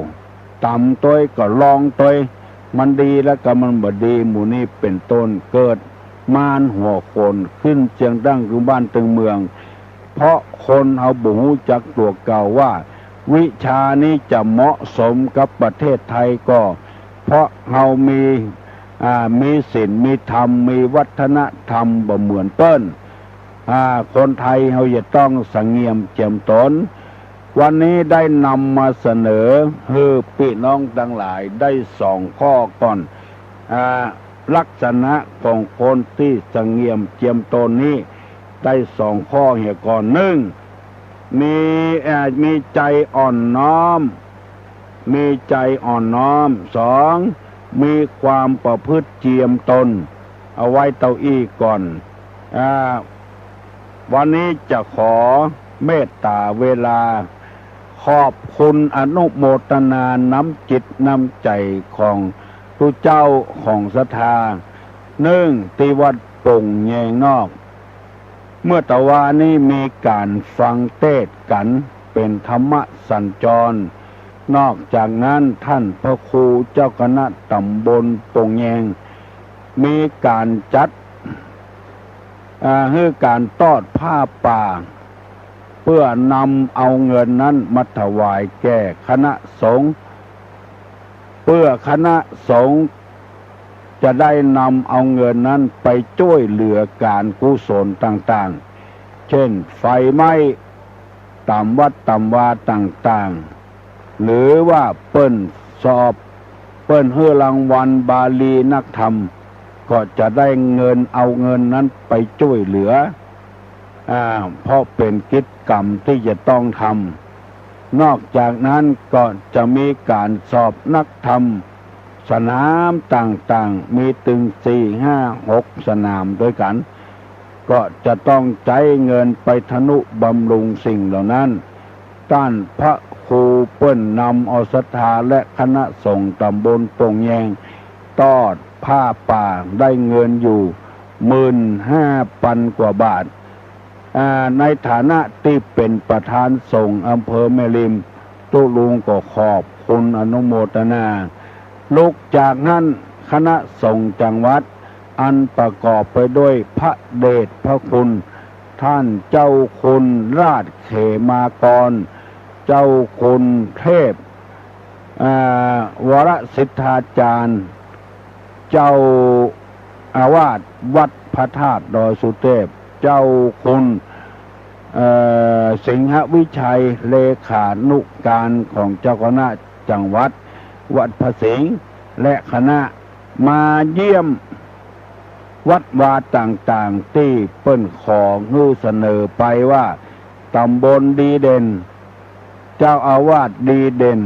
ต๋ำตวยก็ลองตวย มันดีแล้วก็มันบ่ดี หมู่นี้เป๋นต้น เกิดมานหัวโขนขึ้นเสียงดังตึงบ้านตึงเมือง เพราะคนเฮาบ่ฮู้จักตั๋วเก่าว่า วิชานี้จะเหมาะสมกับประเทศไทยก็ เพราะเฮามี อ่า มีศีล มีธรรม มีวัฒนธรรมบ่เหมือนเปิ้น อ่า คนไทยเฮาจะต้องสังเงียมเจียมตน วันนี้ได้นำมาเสนอหื้อปี้น้องตังหลายได้สองข้อก่อน อ่า ลักษณะของคนตี้สังเงียมเจียมตนนี้ได้สองข้อเหียก่อน นึ่ง มี อ่า มีใจ๋อ่อนน้อม มีใจ๋อ่อนน้อม สอง มีความประพฤติเจียมตน เอาไว้เต้าอี้ก่อน อ่า วันนี้จะขอเมตต๋าเวลา ขอบคุณอนุโมทนาน้ำจิตน้ำใจ๋ของตุ๊เจ้าของศรัทธา นึ่ง ตี้วัดโป่งแยงนอก เมื่อตะวานี้มีก๋านฟังเตสน์กั๋นเป๋นธรรมสัญจร นอกจากนั้นต้านพระครูเจ้าคณะต๋ำบลโป่งแยง มีก๋านจัด อ่า หื้อก๋านตอดผ้าป่า เปื้อนำเอาเงินนั้นมาถวายแก่คณะสงฆ์ เปื้อคณะสงฆ์จะได้นำเอาเงินนั้นไปจ้วยเหลือก๋านกุศลต่างๆ เช่น ไฟไหม้ต๋ามวัดต๋ามวาต่างๆ หรือว่าเปิ้นสอบ เปิ้นหื้อรางวัลบาลีนักธรรม ก็จะได้เงิน เอาเงินนั้นไปจ้วยเหลือ อ่า เพราะเป๋นกิจกรรมตี้จะต้องทำ นอกจากนั้นก็จะมีก๋านสอบนักธรรม สนามต่างๆ มีตึงสี่ ห้า หก สนามตวยกั๋น ก็จะต้องใจ๊เงินไปทนุบำรุงสิ่งเหล่านั้น ต้านพระครูเปิ้นนำเอาศรัทธาและคณะสงฆ์ต๋ำบลโป่งแยง ตอดผ้าป่าได้เงินอยู่หมื่นห้าปันกว่าบาท อ่า ในฐานะตี้เป๋นประธานสงฆ์อำเภอแม่ริม ตุ๊ลุงก็ขอบคุณอนุโมทนา ลุกจากนั้นคณะสงฆ์จังหวัด อันประกอบไปด้วยพระเดชพระคุณ ต้านเจ้าคุณราชเขมากร เจ้าคุณเทพ อ่า วรสิทธาจารย์ เจ้าอาวาสวัดพระธาตุดอยสุเทพ เจ้าคุณ เอ่อ สิงหวิชัย เลขานุการของเจ้าคณะจังหวัดวัดพระสิงห์ และคณะมาเยี่ยมวัดวาต่างๆ ตี้เปิ้นขอหื้อเสนอไปว่า ต๋ำบลดีเด่น เจ้าอาวาสดีเด่น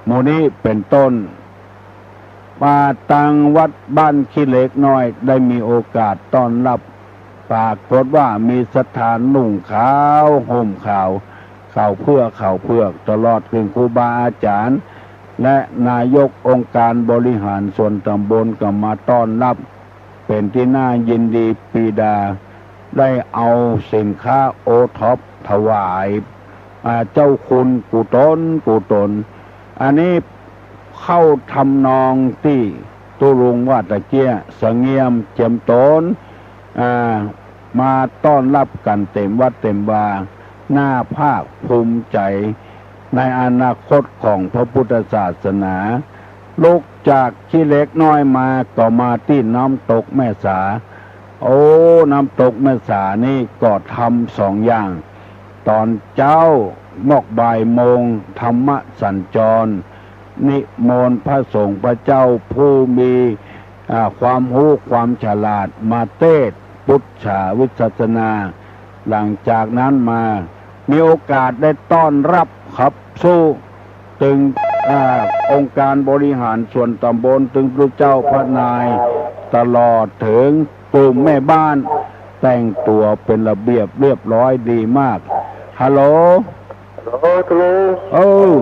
หมู่นี้เป๋นต้น มาตางวัดบ้านขี้เหล็กน้อยได้มีโอกาสต้อนรับ ปรากฏว่ามีศรัทธานุ่งขาวห่มขาว ขาวเผือก ขาวเผือก ตลอดเถิงครูบาอาจ๋ารย์ และนายกองค์การบริหารส่วนต๋ำบลก็มาต้อนรับ เป๋นตี้น่ายินดีปีดา ได้เอาสินค้าโอท็อปถวาย อ่า เจ้าคุณกู้ต๋นกู้ต๋น อันนี้เข้าทำนองตี้ตุ๊ลุงว่าตะเกี้ย สะเงียมเจียมต๋น อ่า มาต้อนรับกั๋นเต๋มวัดเต๋มวา น่าภาคภูมิใจ๋ในอนาคตของพระพุทธศาสนา ลุกจากขี้เหล็กน้อยมาก็มาตี้น้ำตกแม่สา โอ้ น้ำตกแม่สานี่ก็ทำสองอย่าง ต๋อนเจ๊ามอกบ่ายโมงธรรมสัญจร นิมนต์พระสงฆ์พระเจ้าผู้มี อ่า ความฮู้ความฉลาดมาเตสน์ปุจฉาวิสัชนา หลังจากนั้นมามีโอกาสได้ต้อนรับขับสู้ ตึง อ่า องค์การบริหารส่วนต๋ำบล ตึงพระเจ้าพระนาย ตลอดเถิงกลุ่มแม่บ้าน แต่งตั๋วเป๋นระเบียบเรียบร้อยดีมาก ฮัลโหล ฮัลโหล ตุ๊ลุง เออ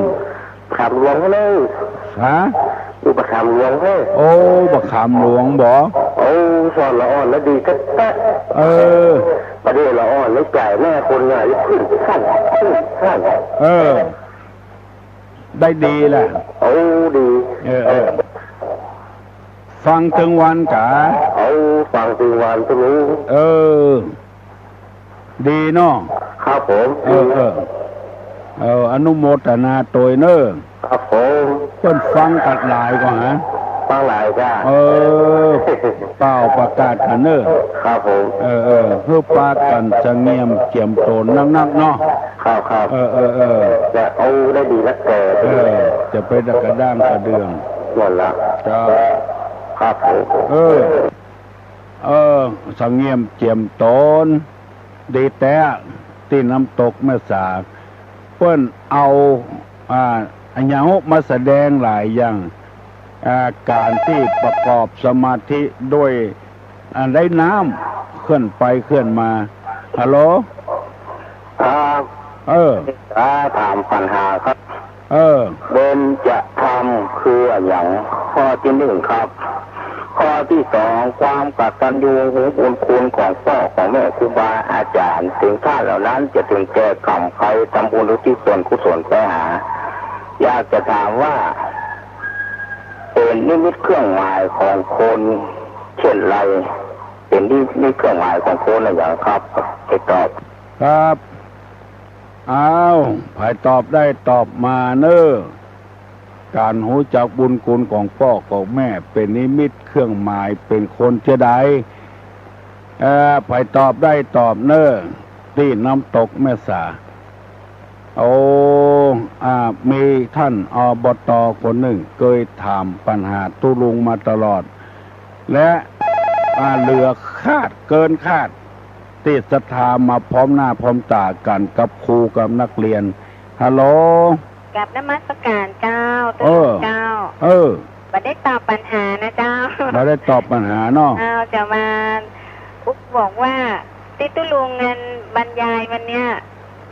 ขามหลวงเฮ้ย ฮะ อยู่บักขามหลวงเฮ้ย โอ้ บักขามหลวงบ่ โอ้ สอนละอ่อนละดีแต๊ๆ เออ ประเดี๋ยวละอ่อนละใจ๋แม่คนงานขึ้นขั้น ขึ้นขั้น เออ ได้ดีแหละ โอ้ ดี เออ เออ ฟังตึงวันกา โอ้ ฟังตึงวันตุ๊ลุง เออ ดีเนาะ ครับผม เออ เออ เออ อนุโมทนาตวยเน้อ ครับผม เปิ้นฟังกั๋นหลายก่อหา ฟังหลายจ้า เออ เป่าประกาศกั๋นเน้อ ครับผม เออ เออ หื้อปากั๋นสะเงียมเจียมต๋นนักๆ เนาะ ครับ ครับ เออ เออ เออ จะเอาได้ดีนักแก่ เออ จะไปกระด้างกระเดื่อง นั่นละ เจ้า ครับผม เออ เออ สะเงียมเจียมต๋น ดีแต๊ ตี้น้ำตกแม่สา เปิ้นเอา อ่า อะหยังมาแสดงหลายอย่าง อ่า ก๋านตี้ประกอบสมาธิด้วย อ่า ได้น้ำเคลื่อนไปเคลื่อนมา ฮัลโหล ครับ เออ จะถามปัญหาครับ เออ เบญจธรรมคืออะหยัง ข้อตี้นึ่งครับ ข้อตี้สอง ความกตัญญูรู้บุญคุณของป้อของแม่ครูบาอาจ๋ารย์ เถิงต้านเหล่านั้นจะเถิงแก่กรรมใคร ทำบุญอุทิศส่วนกุศลไปหา อยากจะถามว่า เป๋นนิมิตเครื่องหมายของคนเช่นไร เป๋นนิมิตเครื่องหมายของคนอะหยังครับ ใผตอบ ครับ อ้าว ใผตอบได้ตอบมาเน่อ ก๋านฮู้จักบุญคุณของป้อของแม่เป๋นนิมิตเครื่องหมายเป๋นคนจะใด เอ่อ ใผตอบได้ตอบเน่อ ตี้น้ำตกแม่สา โอ้ อ่า มีต้าน อบต. คนนึ่งเกยถามปัญหาตุ๊ลุงมาตลอด และ อ่า เหลือคาด เกินคาด ตี้ศรัทธามาพร้อมหน้าพร้อมต๋ากั๋นกับครูกับนักเรียน ฮัลโหล กราบนมัสก๋ารเจ้า ตุ๊ลุงเจ้า เออ บ่ได้ตอบปัญหานะเจ้า บ่ได้ตอบปัญหาเนาะ เจ้า จะมา อุ๊กบอกว่า ตี้ตุ๊ลุงอันบรรยายวันเนี้ย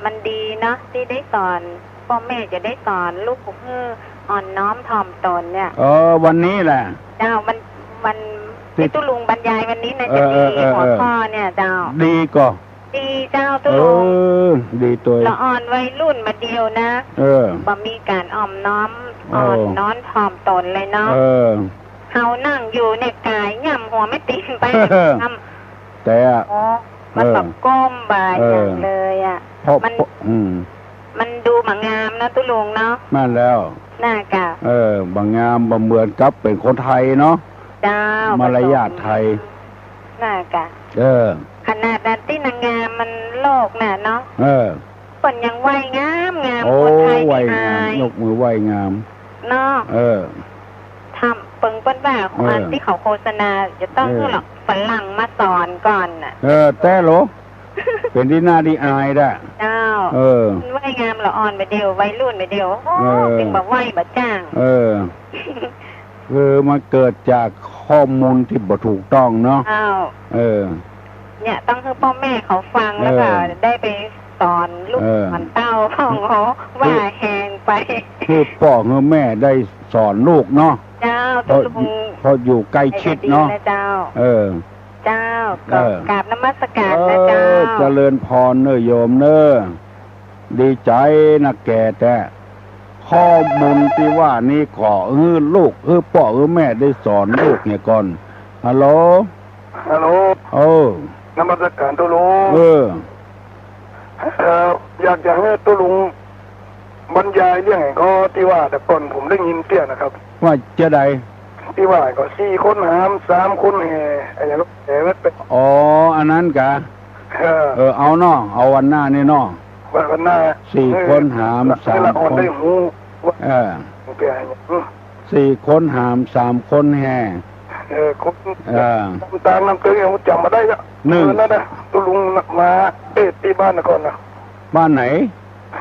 มันดีเนาะ ตี้ได้สอน ป้อแม่จะได้สอนลูกหื้ออ่อนน้อมถ่อมตนเนี่ย เออ วันนี้แหละ เจ้า วัน วัน ตี้ ตี้ตุ๊ลุงบรรยายวันนี้นะ เออ จะดี เออ เออ หัวข้อเนี่ยเจ้า ดีก่อ ดีเจ้าตุ๊ลุง เออ ดีตวย ละอ่อนวัยรุ่นบ่าเดี่ยวนะ เออ บ่มีก๋านอ่อมน้อม เออ อ่อนน้อมถ่อมตนเลยเนาะ เออ เฮานั่งอยู่เนี่ยก๋ายย่ำหัวแม่ติ่งไป แต่ โอ้ มัน เออ แบบก้มบ่า เออ อย่างเลยอะ เพราะ มัน เพราะ อืม มันดูบ่งามเนาะตุ๊ลุงเนาะ นั่นแล้ว น่ากะ เออ บ่งาม บ่เหมือนกับเป๋นคนไทยเนาะ เจ้า มารยาทไทย น่ากะ เออ ขนาดตี้นางงามมันโลกน่ะเนาะ เออ เปิ้นยังไหว้งามงาม โอ้ คนไทย ไหว้งาม อาย ยกมือไหว้งาม เนาะ เออ ทำเปิงเปิ้นว่า เออ อันตี้เขาโฆษณาจะต้อง เออ หื้อหลอกฝรั่งมาสอนก่อนน่ะ เออ แต๊เหรอ เป๋นตี้น่าตี้อายด้า เจ้า เออ ไหว้งามละอ่อนบ่าเดี่ยว วัยรุ่นบ่าเดี่ยว โอ้ เออ เป๋นบ่าไหว้บ่าจ้าง เออ คือมันเกิดจากข้อมูลตี้บ่ถูกต้องเนาะ เจ้า เออ เนี่ยต้องหื้อป้อแม่เขาฟัง เออ แล้วก็ได้ไปสอนลูก เออ สอนเต้าของเขา คือ ว่าแฮงไป คือป้อคือแม่ได้สอนลูกเนาะ เจ้า เพราะ ตุ๊ลุง เพราะอยู่ใกล้ชิดเนาะ ดีนะเจ้า เออ เจ้า ก็ เออ กราบนมัสก๋ารนะเจ้า เออ เจริญพรเน่อโยมเน่อ ดีใจ๋นักแก่แต๊ ข้อมูลตี้ว่านี้ขอหื้อลูก หื้อป้อหื้อแม่ได้สอนลูกเหียก่อน ฮัลโหล ฮัลโหล เออ นมัสก๋ารตุ๊ลุง เออ เอ่อ อยากจะหื้อตุ๊ลุงบรรยายเรื่องไอ้ข้อตี้ว่าแต่ก่อนผมได้ยินเสี้ยนะครับ ว่าจะใด ตี้ว่าก็สี่คนหาม สามคนแห่ อะหยังก็แห่มันไป อ๋อ อันนั้นกะ เออ เออ เอาเนาะ เอาวันหน้านี่เนาะ วัน วันหน้า สี่คนหาม เออ สามคน ให้ละอ่อนได้ฮู้ว่า เออ มันเป๋นอะหยัง สี่คนหาม สามคนแห่ เออ คน เออ น้ำตาลน้ำเกลือยังจ๋ำบ่ได้อะ นึ่ง เออ นั่นน่ะ ตุ๊ลุงมาเตศน์ตี้บ้านก่อนน่ะ บ้านไหน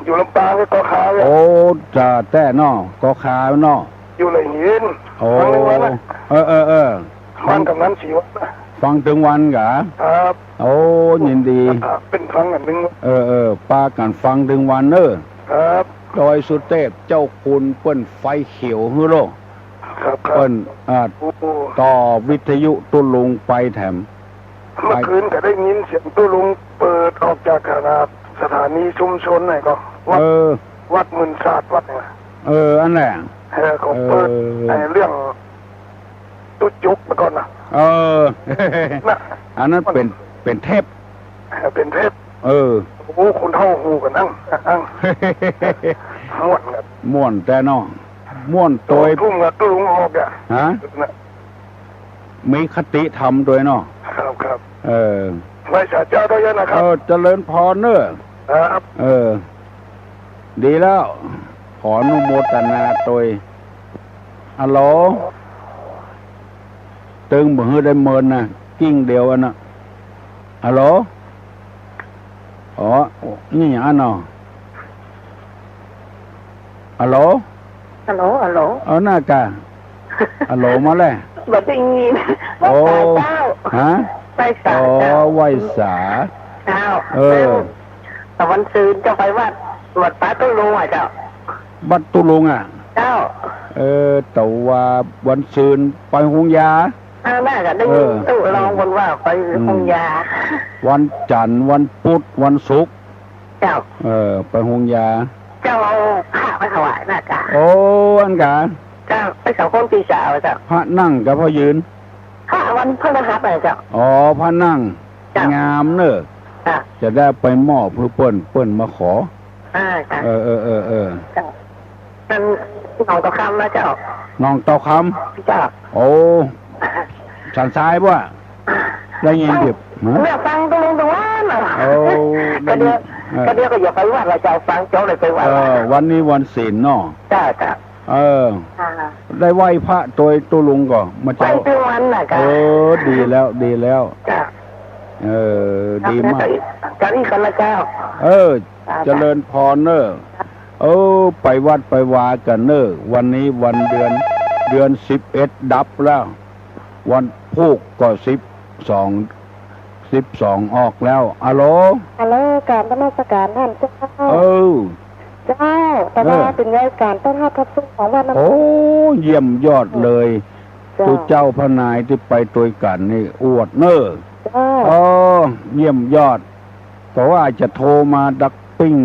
อยู่ลำปางก็เกาะคาเนี่ย โอ้ จ๋าแต๊เนาะ เกาะคาเนาะ อยู่ไหล่หิน โอ้ ฟังเถิงวันน่ะ เออ เออ เออ บ้านกำนันศรีวัฒน์น่ะ ฟังเถิงวันกะ ครับ โอ้ ยินดี เป๋นฟังอันนึ่ง เออ เออ ปากั๋นฟังเถิงวันเน่อ ครับ ดอยสุเตพ เจ้าคุณเปิ้นไฟเขียวหื้อโลก ครับ ครับ เปิ้น อ่า โอ้ ต่อวิทยุตุ๊ลุงไปแถม เมื่อคืนก็ได้ยินเสียงตุ๊ลุงเปิดออกจากขนาดสถานีชุมชนไหนก็ วัด เออ วัดหมื่นศาสตร์วัดเนี่ย เออ อันแหละ เออ เขาเปิด เออ ไอ้เรื่องตุ๊จุกมาก่อนน่ะ เออ น่ะ อันนั้นเป๋น เป๋นเทป เออ เป๋นเทป เออ โอ้ คนเฒ่าฮู้กั๋นอั้ง อั้ง ม่วนกั๋น ม่วนแต๊เนาะ ม่วนตวย สองทุ่มก็ตุ๊ลุงออกอะ ฮะ น่ะ มีคติธรรมตวยเนาะ ครับ ครับ เออ ไหว้สาเจ้าตวยนะครับ เออ เจริญพรเน่อ ครับ เออ ดีแล้ว ขออนุโมทนาตวย ฮัลโหล ตึงบ่หื้อได้เมินนะ กิ้งเดียวอันน่ะ ฮัลโหล อ๋อ นี่หยังอันเนาะ ฮัลโหล ฮัลโหล ฮัลโหล เออ น่ากะ ฮัลโหลมาแล้ว บ่ได้ยิน โอ้ ไหว้สาเจ้า ฮะ ไหว้สา อ๋อ เจ้า ไหว้สา เจ้า เออ แต่วันซืนจะไปวัด วัดป่าตุ๊ลุงอะเจ้า วัดตุ๊ลุงอะ เจ้า เออ แต่ว่าวันซืนไปโฮงยา อ่า น่าจะได้ยิน เออ ตู้ร้องบนว่าไป อืม โฮงยา วันจันทร์ วันพุธ วันศุกร์ เจ้า เออ ไปโฮงยา เจ้าเอาผ้าไปถวายน่ะกา โอ้ อั้นกา เจ้า ไปสองคนพี่สาวเจ้า พระนั่งกับพระยืน พระวันพฤหัสน่ะเจ้า อ๋อ พระนั่ง เจ้า งามเน่อ เจ้า จะได้ไปมอบหื้อเปิ้น เปิ้นมาขอ อ่า เจ้า เออ เออ เออ เออ เจ้า นั่นหนองเต่าคำนะเจ้า หนองเต่าคำ เจ้า โอ้ สันทรายบ่ ได้ยินดิบ ฮะ เนี่ยฟังตรงตรงนั้นน่ะ โอ้ ได้ยิน ก็เดี๋ยว เออ ก็เดี๋ยวก็อยากไปวัดละเจ้า ฟังเจ้าเลยไปวัด เออ วันนี้วันศีลเนาะ เจ้า เจ้า เออ อ่า ได้ไหว้พระตวยตุ๊ลุงก่อ มาเจ้า ไหว้ทุกวันน่ะ เจ้า เออ ดีแล้ว ดีแล้ว เจ้า เออ ดีมาก เจ้า อีกคนละเจ้า เออ เจริญพรเน่อ เออ ไปวัดไปวากั๋นเน่อ วันนี้วันเดือน เดือนสิบเอ็ดดับแล้ว วันพูกก็สิบสอง สิบสองออกแล้ว อะโหล อะโหล กราบนมัสการต้านเจ้า เออ เจ้า แต่ว่า เออ เป๋นไงก๋านต้อนฮับฮับสู้ของวัดน้ำ โอ้ เยี่ยมยอดเลย เจ้า ตุ๊เจ้าพระนายตี้ไปตวยกั๋นนี่อวดเน่อ เจ้า เออ เยี่ยมยอด ก็ว่าจะโทรมาดักปิ้ง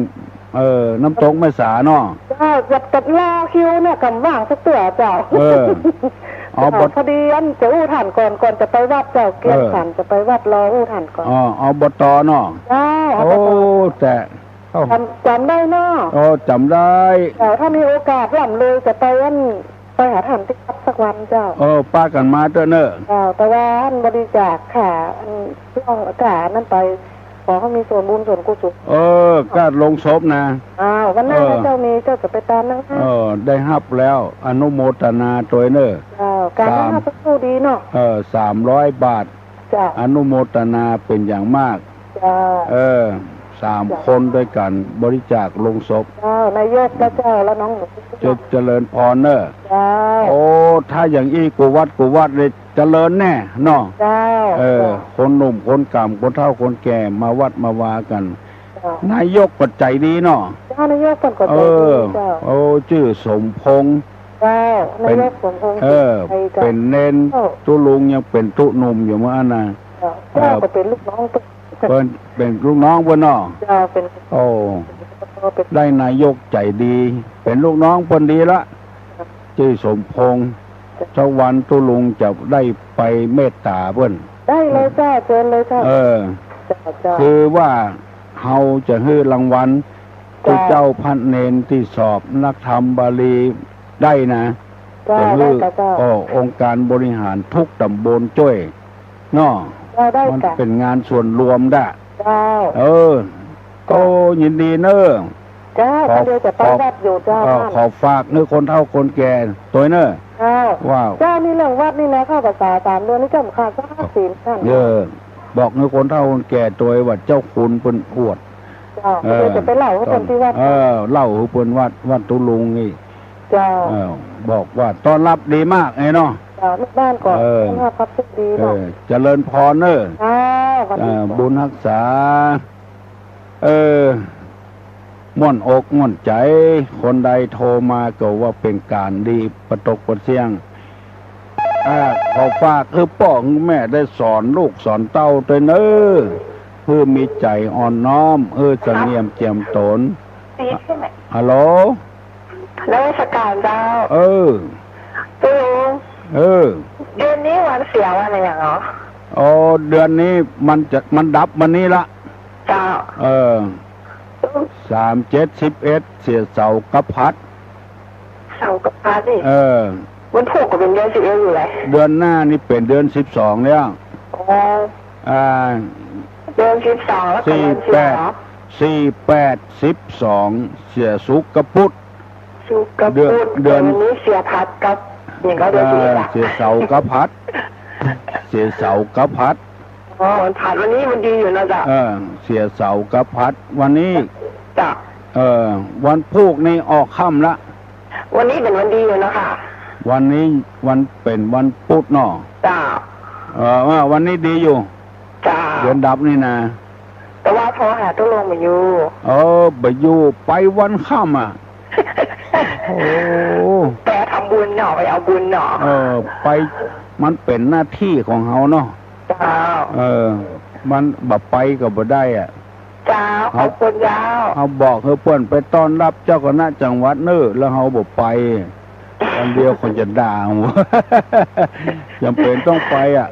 เออ น้ำตกแม่สาเนาะ เจ้า อยากจะรอคิวเนี่ย ก่ำว่างสักเตื้อเจ้า เออ เอา เจ้า บ่ พอดีอันจะอู้ต้านก่อน ก่อนจะไปวัดเจ้า เกียรติ เออ ขันธ์จะไปวัด รออู้ต้านก่อน อ๋อ อบตเนาะ เจ้า โอ้ อบต แต่ เอ้า จ๋ำ จ๋ำได้เนาะ โอ้ จ๋ำได้ เจ้า ถ้ามีโอกาสล่ำเลยจะไปอัน ไปหาต้านตี้วัดสักวันเจ้า เออ ปากั๋นมาเต๊อะเน่อ เจ้า แต่ว่าอันบริจาคค่า อัน ช่วงค่าอันนั้นไป ขอหื้อมีส่วนบุญส่วนกุศล เออ ก้าดโลงศพนะ อ้าว วันหน้า เออ นะเจ้า มีเจ้าจะไปตามนะ เออ ได้ฮับแล้ว อนุโมทนาตวยเน่อ เจ้า ก๋าน สาม ต้อนฮับฮับสู้ดีเนาะ เออ สามร้อยบาท เจ้า อนุโมทนาเป๋นอย่างมาก เจ้า เออ สาม เจ้า คนตวยกั๋น บริจาคโลงศพ เจ้า นายกและเจ้า และน้องหนู เจ เจริญพรเน่อ เจ้า โอ้ ถ้าอย่างอี้กู้วัดกู้วัดเลยเจริญแน่เนาะ เจ้า เออ เจ้า คนหนุ่มคนก่ำ คนเฒ่าคนแก่ มาวัดมาวากั๋น เจ้า นายกก็ใจ๋ดีเนาะ เจ้า นายกเปิ้นก็ใจ๋ดี เออ เจ้า โอ้ จื้อสมพงษ์ เจ้า เป๋น นายกสมพงษ์ เออ ใจ๋ดีเจ้า เป๋นเณร เจ้า ตุ๊ลุงยังเป๋นตุ๊หนุ่มอยู่เมื่ออั้นนะ เจ้า เออ เจ้าก็เป๋นลูกน้องเปิ้น เปิ้นเป๋นลูกน้องเปิ้นเนาะ เจ้า เป๋น โอ้ เปิ้น ได้นายกใจ๋ดี เป๋นลูกน้องเปิ้นดีละ เจ้า จื้อสมพงษ์ เจ้า สักวันตุ๊ลุงจะได้ไปเมตต๋าเปิ้น ได้เลยเจ้า เจิญเลยเจ้า เออ เจ้า เจ้า คือว่าเฮาจะหื้อรางวัล เจ้า ตุ๊เจ้าพระเณรตี้สอบนักธรรมบาลีได้นะ เจ้า จะหื้อ ได้เจ้า เออ องค์การบริหารทุกต๋ำบลจ้วย เนาะ เจ้า ได้ มัน เจ้า เป๋นงานส่วนรวมด้ะ เจ้า เออ เจ้า โอ้ ยินดีเน่อ เจ้า ขอ คันเดียวจะไป ขอ วัดอยู่เจ้า เออ ท่าน ขอฝากหื้อคนเฒ่าคนแก่ตวยเน่อ เจ้า ว่า เจ้า นี่เรื่องวัดนี่นะ เข้าพรรษาสามเดือนนี่เจ้าข้าสร้างศีลท่าน เออ บอกหื้อคนเฒ่าคนแก่ตวยว่าเจ้าขุนเปิ้นอวด เจ้า เออ คันเดียวจะไปเล่าหื้อเปิ้นตี้วัด เออ เล่าหื้อเปิ้นวัด วัดตุ๊ลุงนี่ เจ้า เออ บอกว่าต้อนฮับดีมากไอ้เนาะ เจ้า ลูกบ้านก็ เออ ต้อนฮับฮับสู้ดีเนาะ เออ เจริญพรเน่อ เจ้า สวัสดี เออ เจ้า บุญฮักษา เออ ม่วนอกม่วนใจ๋ คนใดโทรมาก็ว่าเป๋นก๋านดี ปะตกปะเสี้ยง อ่า ขอฝากหื้อป้อหื้อแม่ได้สอนลูกสอนเต้าตวยเน่อ หื้อมีใจ๋อ่อนน้อม หื้อสะเงี่ยมเจียมต๋น ฮัลโหล นมัสการเจ้า เออ ตุ๊ลุง เออ เดือนนี้วันเสียวันอะหยังเหรอ อ๋อ เดือนนี้มันจะ มันดับวันนี้ละ เจ้า เออ สามเจ็ดสิบเอ็ด เสียเสากับพัด เสากับพัดนี่ เออ วันพูกก็เป๋นเดือนสิบเอ็ดอยู่แหละ เดือนหน้านี่เป๋นเดือนสิบสองแล้ว อ๋อ อ่า เดือนสิบสองแล้วก็ สี่ เดือนสิบ แปด เหรอ สี่ แปด สิบสอง เสียศุกร์กับพุธ ศุกร์กับพุธ เดือน เดือน แต่วันนี้เสียพัดกับ อย่างก็เดือนสิบเอ็ดอะ เออ เสียเสากับพัด เสียเสากับพัด อ๋อ วันพัด วันนี้วันดีอยู่นะเจ้า เออ เสียเสากับพัด วันนี้ เจ้า เออ วันพูกนี่ออกค่ำละ วันนี้เป๋นวันดีอยู่นะคะ วันนี้วันเป๋นวันพุธเนาะ เจ้า เออ ว่าวันนี้ดีอยู่ เจ้า เดือนดับนี่นะ แต่ว่าโทรหาตุ๊ลุงบ่อยู่ เออ บ่อยู่ ไปวันค่ำอะ โอ้ แต่ทำ บุญเนาะ ไปเอาบุญเนาะ เออ ไป มันเป๋นหน้าตี้ของเฮาเนาะ เจ้า เออ มันบ่ไปก็บ่ได้อะ เจ้า ขอบคุณเจ้า เฮาบอกหื้อเปิ้นไปต้อนรับเจ้าคณะจังหวัดเน่อ แล้วเฮาบ่ไป วันเดียวคนจะด่า จำเป๋นต้องไปอะ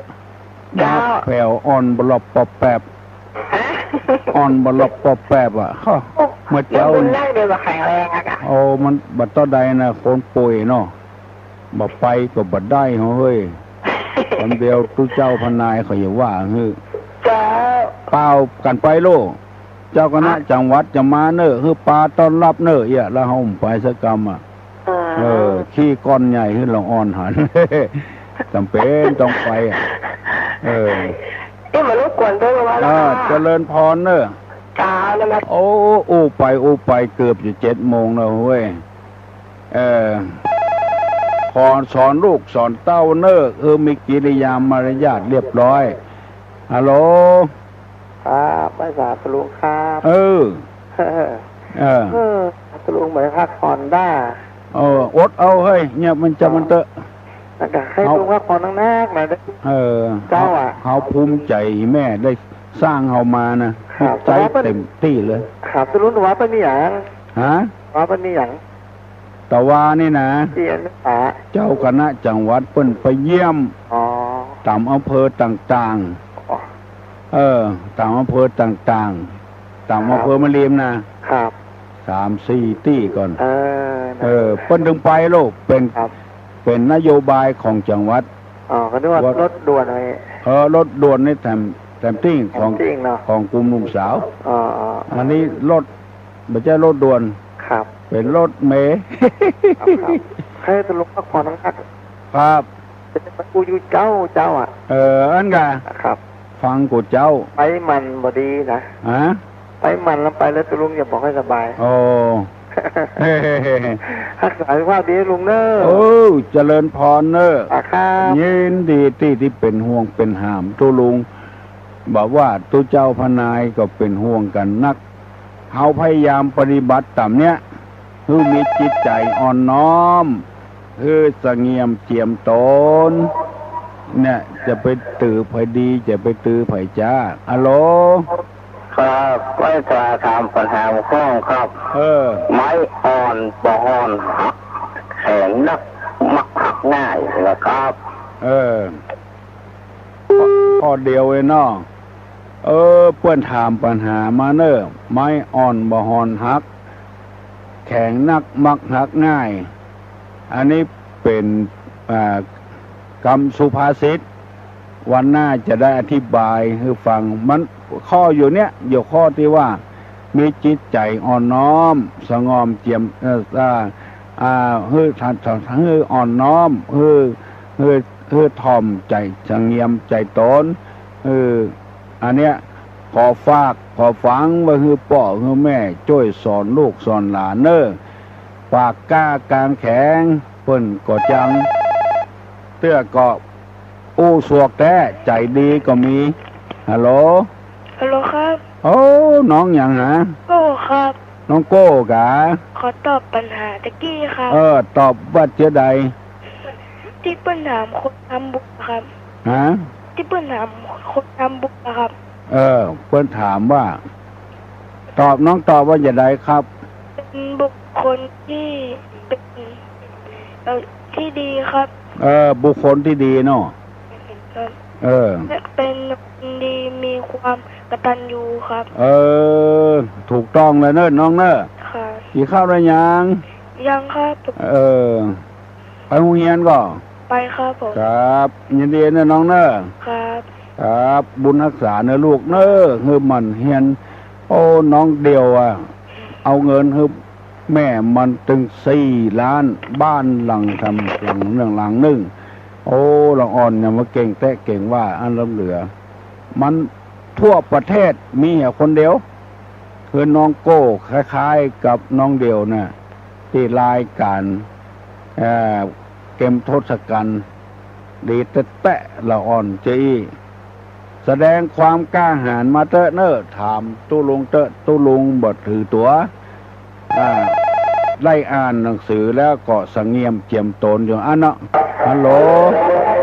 เจ้า มาแผ่วอ่อนบลอบปอบแปบ ฮะ อ่อนบลอบปอบแปบอะ ฮะ เมื่อเจ๊า มันได้เดี๋ยวก็แข็งแรงอะค่ะ โอ้ มันบ่เต้าใดนะ คนป่วยเนาะ บ่ไปก็บ่ได้เฮ้ย วันเดียวตุ๊เจ้าพนายเขาอย่าว่าหื้อ เจ้า เปล่า กั๋นไปโลด เจ้าคณะ ฮะ จังหวัดจะมาเน่อ หื้อปาต้อนรับเน่อ เอี้ย แล้วเฮาบ่ไปสักกำอะ เออ เออ ขี้ก้อนใหญ่หื้อละอ่อนหัน จำเป๋นต้องไปอะ เออ เอ๊ะ มารบกวนด้วยว่า เออ เจริญพรเน่อ เจ้า นมัส โอ้ อู้ไป อู้ไป เกือบจะเจ็ดโมงแล้วเฮ้ย เออ ขอสอนลูกสอนเต้าเน่อ เออ มีกิริยามารยาทเรียบร้อย ฮัลโหล ครับ ไหว้สาตุ๊ลุงครับ เออ เออ เออ ตุ๊ลุงบ่ได้พักผ่อนด้า เออ อดเอาเฮ้ย เยียบมันจะมันเต๊อะ แล้วก็หื้อตุ๊ลุงพักผ่อนนักๆ หน่อยเต๊อะ เออ เจ้าอะ เฮาภูมิใจ๋แม่ได้สร้างเฮามานะ ครับ ใจ๋เต็มตี้เลย ครับ ตุ๊ลุง แต่ว่าเปิ้นมีหยัง ฮะ ว่าเปิ้นมีหยัง ตะวานี่นะ เตี้ยน เจ้าคณะจังหวัดเปิ้นไปเยี่ยม อ๋อ ต๋ามอำเภอต่างๆ อ๋อ เออ ต๋ามอำเภอต่างๆ ต๋ามอำเภอ ครับ แม่ริมนะ ครับ สามสี่ตี้ก่อน เออ เออ เปิ้นถึงไปโลด เป๋น ครับ เป๋นนโยบายของจังหวัด อ๋อ ก็นึกว่ารถด่วนไว้ เออ รถด่วนนี่แถม แถมตี้ของ แถมตี้เนาะ ของกลุ่มหนุ่มสาว อ๋อ อ๋อ อันนี้รถ บ่ใจ้รถด่วน ครับ เป๋นรถเมล์ ครับ ครับ หื้อตุ๊ลุงพักผ่อนนักๆ ครับ จะไปอู้อยู่เจ้า เจ้าอะ เออ อันกะ ครับ ฟังกูเจ้า ไปมันบ่ดีนะ ฮะ ไปมันแล้วไปแล้วตุ๊ลุงอย่าบ่ค่อยสบาย โอ้ ฮักษาสุขภาพดีตุ๊ลุงเน่อ โอ้ เจริญพรเน่อ อ่ะครับ ยินดีตี้ ตี้เป๋นห่วงเป๋นหามตุ๊ลุง บ่ว่าตุ๊เจ้าพนายก็เป๋นห่วงกั๋นนัก เฮาพยายามปฏิบัติต๋ามเนี้ย หื้อมีจิตใจ๋อ่อนน้อม หื้อสงบเจียมต๋น เนี่ย จะไปตื้อใผดี จะไปตื้อใผจ้า ฮัลโหล ครับ ไหว้สาถามปัญหาข้องครับ เออ ไม้อ่อนบ่ห่อนหัก แข็งนักมักหักง่ายนะครับ เออ ข้อ ข้อเดียวเองเนาะ เออ เปิ้นถามปัญหามาเน่อ ไม้อ่อนบ่ห่อนหัก แข็งนักมักหักง่าย อันนี้เป๋น อ่า กำสุภาษิต วันหน้าจะได้อธิบายหื้อฟัง มันข้ออยู่เนี้ย อยู่ข้อตี้ว่า มีจิตใจ๋อ่อนน้อม สงบเจียม เอ่อ อ่า อ่า หื้อ หื้ออ่อนน้อม หื้อ หื้อ หื้อถ่อมใจ๋ สงบใจ๋ต๋น หื้อ อันเนี้ย ขอฝาก ขอฝังไว้หื้อป้อหื้อแม่ จ้วยสอนลูกสอนหลานเน่อ ปากกล้ากางแข็ง เปิ้นก็จัง เตื้อก็อู้สวกแต๊ ใจ๋ดีก็มี ฮัลโหล ฮัลโหลครับ โอ้ น้องหยังหา โก้ครับ น้องโก้กา ขอตอบปัญหาตะกี้ครับ เออ ตอบว่าเจื้อใด ตี้เปิ้นถามคนทำบุญครับ ฮะ ตี้เปิ้นถามคนทำบุญนะครับ เออ เปิ้นถามว่า ตอบ น้องตอบว่าจะใดครับ เป็นบุคคลที่เป็น เอ่อ ที่ดีครับ เออ บุคคลตี้ดีเนาะ ครับ เออ และเป็นคนดีมีความกตัญญูครับ เออ ถูกต้องเลยเน่อน้องเน่อ ครับ กิ๋นข้าวแล้วยัง ยังครับ เออ ไปโฮงเฮียนก่อ ไปครับผม ครับ ยินดีเน่อน้องเน่อ ครับ ครับ บุญฮักษาเน่อลูกเน่อ หื้อหมั่นเฮียน โอ้ น้องเดี่ยวอะ เอาเงินหื้อแม่มันตึงสี่ล้าน บ้านหลังทำหลังนึ่ง หลังนึ่ง โอ้ ละอ่อนเนี่ยมาเก่งแต๊เก่งว่า อันล้ำเหลือ มันทั่วประเทศมีแค่คนเดียว คือน้องโก้ คล้ายๆ กับน้องเดี่ยวน่ะ ตี้รายก๋าน เอ่อ เกมทศกัณฐ์ ดีแต๊ๆ ละอ่อนเจ้ออี้ แสดงความกล้าหาญมาเต๊อะเน่อ ถามตุ๊ลุงเต๊อะ ตุ๊ลุงบ่ถือตั๋ว อ่า ได้อ่านหนังสือแล้วก็สำเนียมเจียมตนอยู่ อันเนาะ ฮัลโหล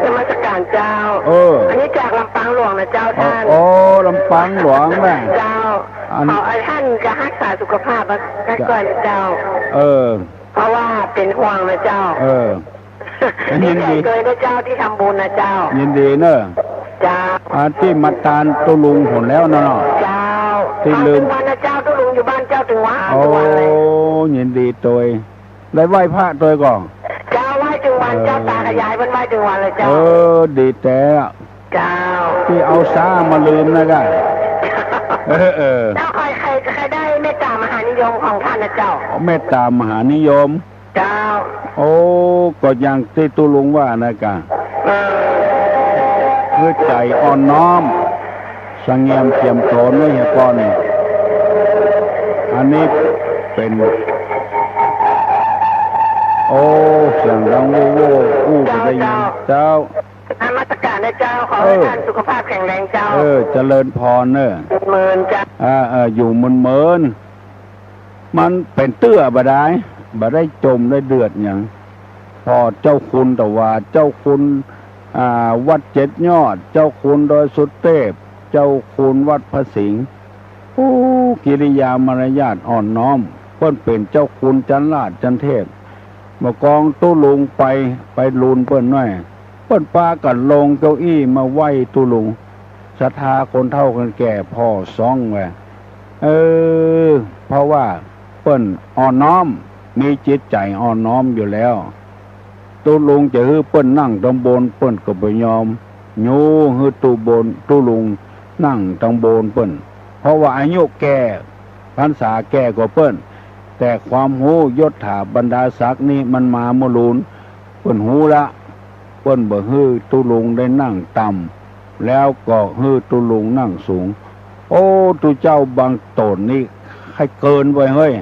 นมัสการเจ้า เออ อันนี้จากลำปางหลวงนะเจ้า โอ้ ท่าน โอ้ ลำปางหลวงนะ เจ้า อัน ขอให้ท่านจะรักษาสุขภาพไว้ก่อนเจ้า เออ เพราะว่าเป็นห่วงนะเจ้า เออ ยินดี ดีใจด้วยนะเจ้าที่ทำบุญนะเจ้า ยินดีเนอะ เจ้า อ่า ตี้มาตานตุ๊ลุงหนแล้วเนาะ เจ้า ตี้ลืม ตานตึงวันนะเจ้า ตุ๊ลุงอยู่บ้านเจ้าตึงวัน โอ้ ตึงวันเลย ยินดีตวย ได้ไหว้พระตวยก่อ เจ้า ไหว้ตึงวันเจ้า เออ ตากับยายเปิ้นไหว้ตึงวันเลยเจ้า เออ ดีแต๊ เจ้า ตี้เอาซ้ามาลืมนะก้า เออ เออ เจ้า ใคร ใคร ใครได้เมตตามหานิยมของท่านนะเจ้า เมตตามหานิยม เจ้า โอ้ ก็อย่างตี้ตุ๊ลุงว่านะก้า เออ คือใจ๋อ่อนน้อม สำเนียมเจียมตนไว้เหียก่อน อันนี้เป๋น โอ้ เสียงดังโว่โว่อู้บ่ได้ยิน เจ้า เจ้า นมัสการนะเจ้า ขอให้ เออ ท่านสุขภาพแข็งแรงเจ้า เออ เจริญพรเนอะ เมินเจ้า อ่า เออ อยู่เมินๆ มันเป๋นเตื้อบ่ได้ บ่ได้จมได้เดือดหยัง ผ่อเจ้าคุณตะวา เจ้าคุณ อ่า วัดเจ็ดยอด เจ้าคุณดอยสุเตพ เจ้าคุณวัดพระสิงห์ โอ้ กิริยามารยาทอ่อนน้อม เปิ้นเป๋นเจ้าคุณจันราชจันเทพ เมื่อกองตุ๊ลุงไป ไปลูนเปิ้นหน้อย เปิ้นปากั๋นลงเก้าอี้มาไหว้ตุ๊ลุง ศรัทธาคนเฒ่าคนแก่ผ่อซ้องไว้ เออ เพราะว่าเปิ้นอ่อนน้อม มีจิตใจ๋อ่อนน้อมอยู่แล้ว ตุ๊ลุงจะหื้อเปิ้นนั่งตังบน เปิ้นก็บ่ยอม ยู้หื้อตุ๊บน ตุ๊ลุงนั่งตังบนเปิ้น เพราะว่าอายุแก่ พรรษาแก่กว่าเปิ้น แต่ความฮู้ยศถาบรรดาศักดิ์นี่มันมาเมื่อลูน เปิ้นฮู้ละ เปิ้นบ่หื้อตุ๊ลุงได้นั่งต่ำ แล้วก็หื้อตุ๊ลุงนั่งสูง โอ้ ตุ๊เจ้าบางต๋นนี่ใค่เกินไปเฮ้ย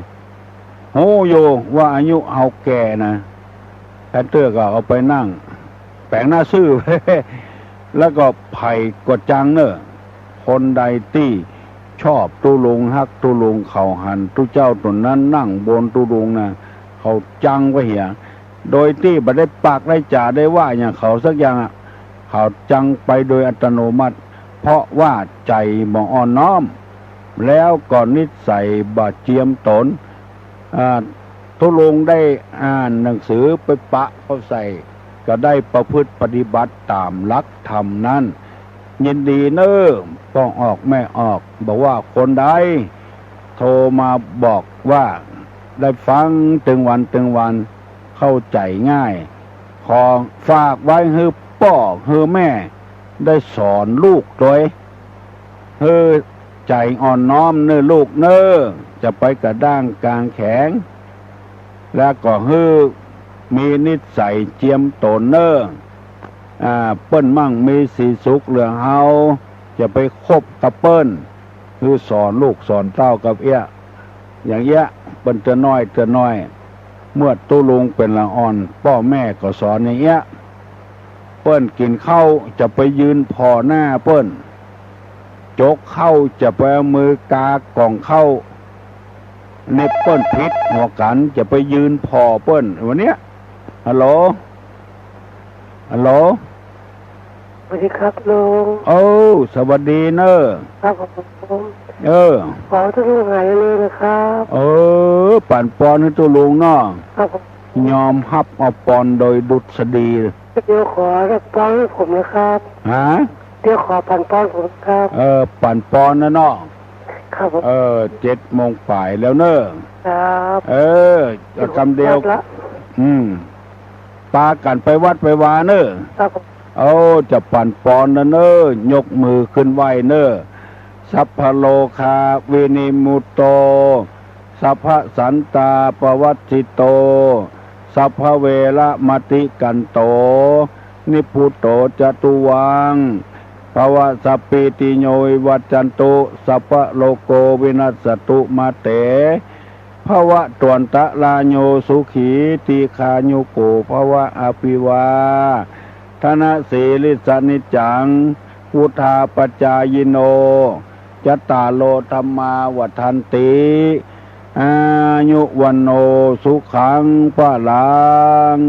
ฮู้อยู่ว่าอายุเฮาแก่นะ ใค่เตื้อก็เอาไปนั่ง แป๋งหน้าซื่อ แล้วก็ใผก็จังเน่อ คนใดตี้ชอบตุ๊ลุง ฮักตุ๊ลุง เขาหันตุ๊เจ้าต๋นนั้นนั่งบนตุ๊ลุงนะ เขาจังไปเหีย โดยตี้บ่ได้ปากได้จ๋าได้ว่าหยังเขาสักอย่างอะ เขาจังไปโดยอัตโนมัติ เพราะว่าใจ๋บ่อ่อนน้อม แล้วก็นิสัยบ่เจียมตน อ่า ตุ๊ลุงได้อ่านหนังสือไปปะเข้าใส่ ก็ได้ประพฤติปฏิบัติต๋ามหลักธรรมนั้น ยินดีเน่อ ป้อออกแม่ออก บ่ว่าคนใด โทรมาบอกว่าได้ฟังตึงวันตึงวัน เข้าใจ๋ง่าย ขอฝากไว้หื้อป้อหื้อแม่ ได้สอนลูกตวย หื้อใจ๋อ่อนน้อมเน่อลูกเน่อ จะไปกระด้างกางแข็ง แล้วก็หื้อมีนิสัยเจียมตนเน่อ อ่า เปิ้นมั่งมีสีสุขเหลือเฮา จะไปคบกับเปิ้น หื้อสอนลูกสอนเต้ากับเอี้ย อย่างเอี้ย เปิ้นเตื้อน้อยเตื้อน้อย เมื่อตุ๊ลุงเป๋นละอ่อน ป้อแม่ก็สอนอย่างเอี้ย เปิ้นกิ๋นข้าวจะไปยืนผ่อหน้าเปิ้น จกข้าวจะไปเอามือกากล่องข้าว นี่เปิ้นผิดหัวกั๋น จะไปยืนผ่อเปิ้น วันเนี้ย ฮัลโหล ฮัลโหล สวัสดีครับลุง โอ้ สวัสดีเน่อ ครับผม เออ ขอตุ๊ลุงหายเร็วๆ นะครับ เออ ปั๋นปอนหื้อตุ๊ลุงเนาะ ครับผม ยอมฮับเอาปอนโดยดุษฎี เดี๋ยวขอปอนให้ผมนะครับ ฮะ เดี๋ยวขอปั๋นปอนผมครับ เออ ปั๋นปอนนะเนาะ ครับผม เออ เจ็ดโมงป๋ายแล้วเน่อ ครับ เออ กำเดียว ครับละ อืม ปากั๋นไปวัดไปวาเน่อ ครับผม โอ้ จะปั๋นปอนนะเน่อ ยกมือขึ้นไหว้เน่อ สัพพะโรคาวินิมุตโต สัพพะสันตาปวัตถิโต สัพพะเวระมะติกันโต นิพพุโตจะตุวัง ภะวะสัพพีติโยวิวัจจันตุ สัพพะโรโควินัสสะตุมาเต ภะวะตวันตะราโยสุขี ทีฆายุโกภะวะ อะภิวาทะนะสีลิสสะนิจจัง วุฑฒาปะจายิโน จัตตาโรธัมมา วัฑฒันติ อายุวัณโณสุขังพลัง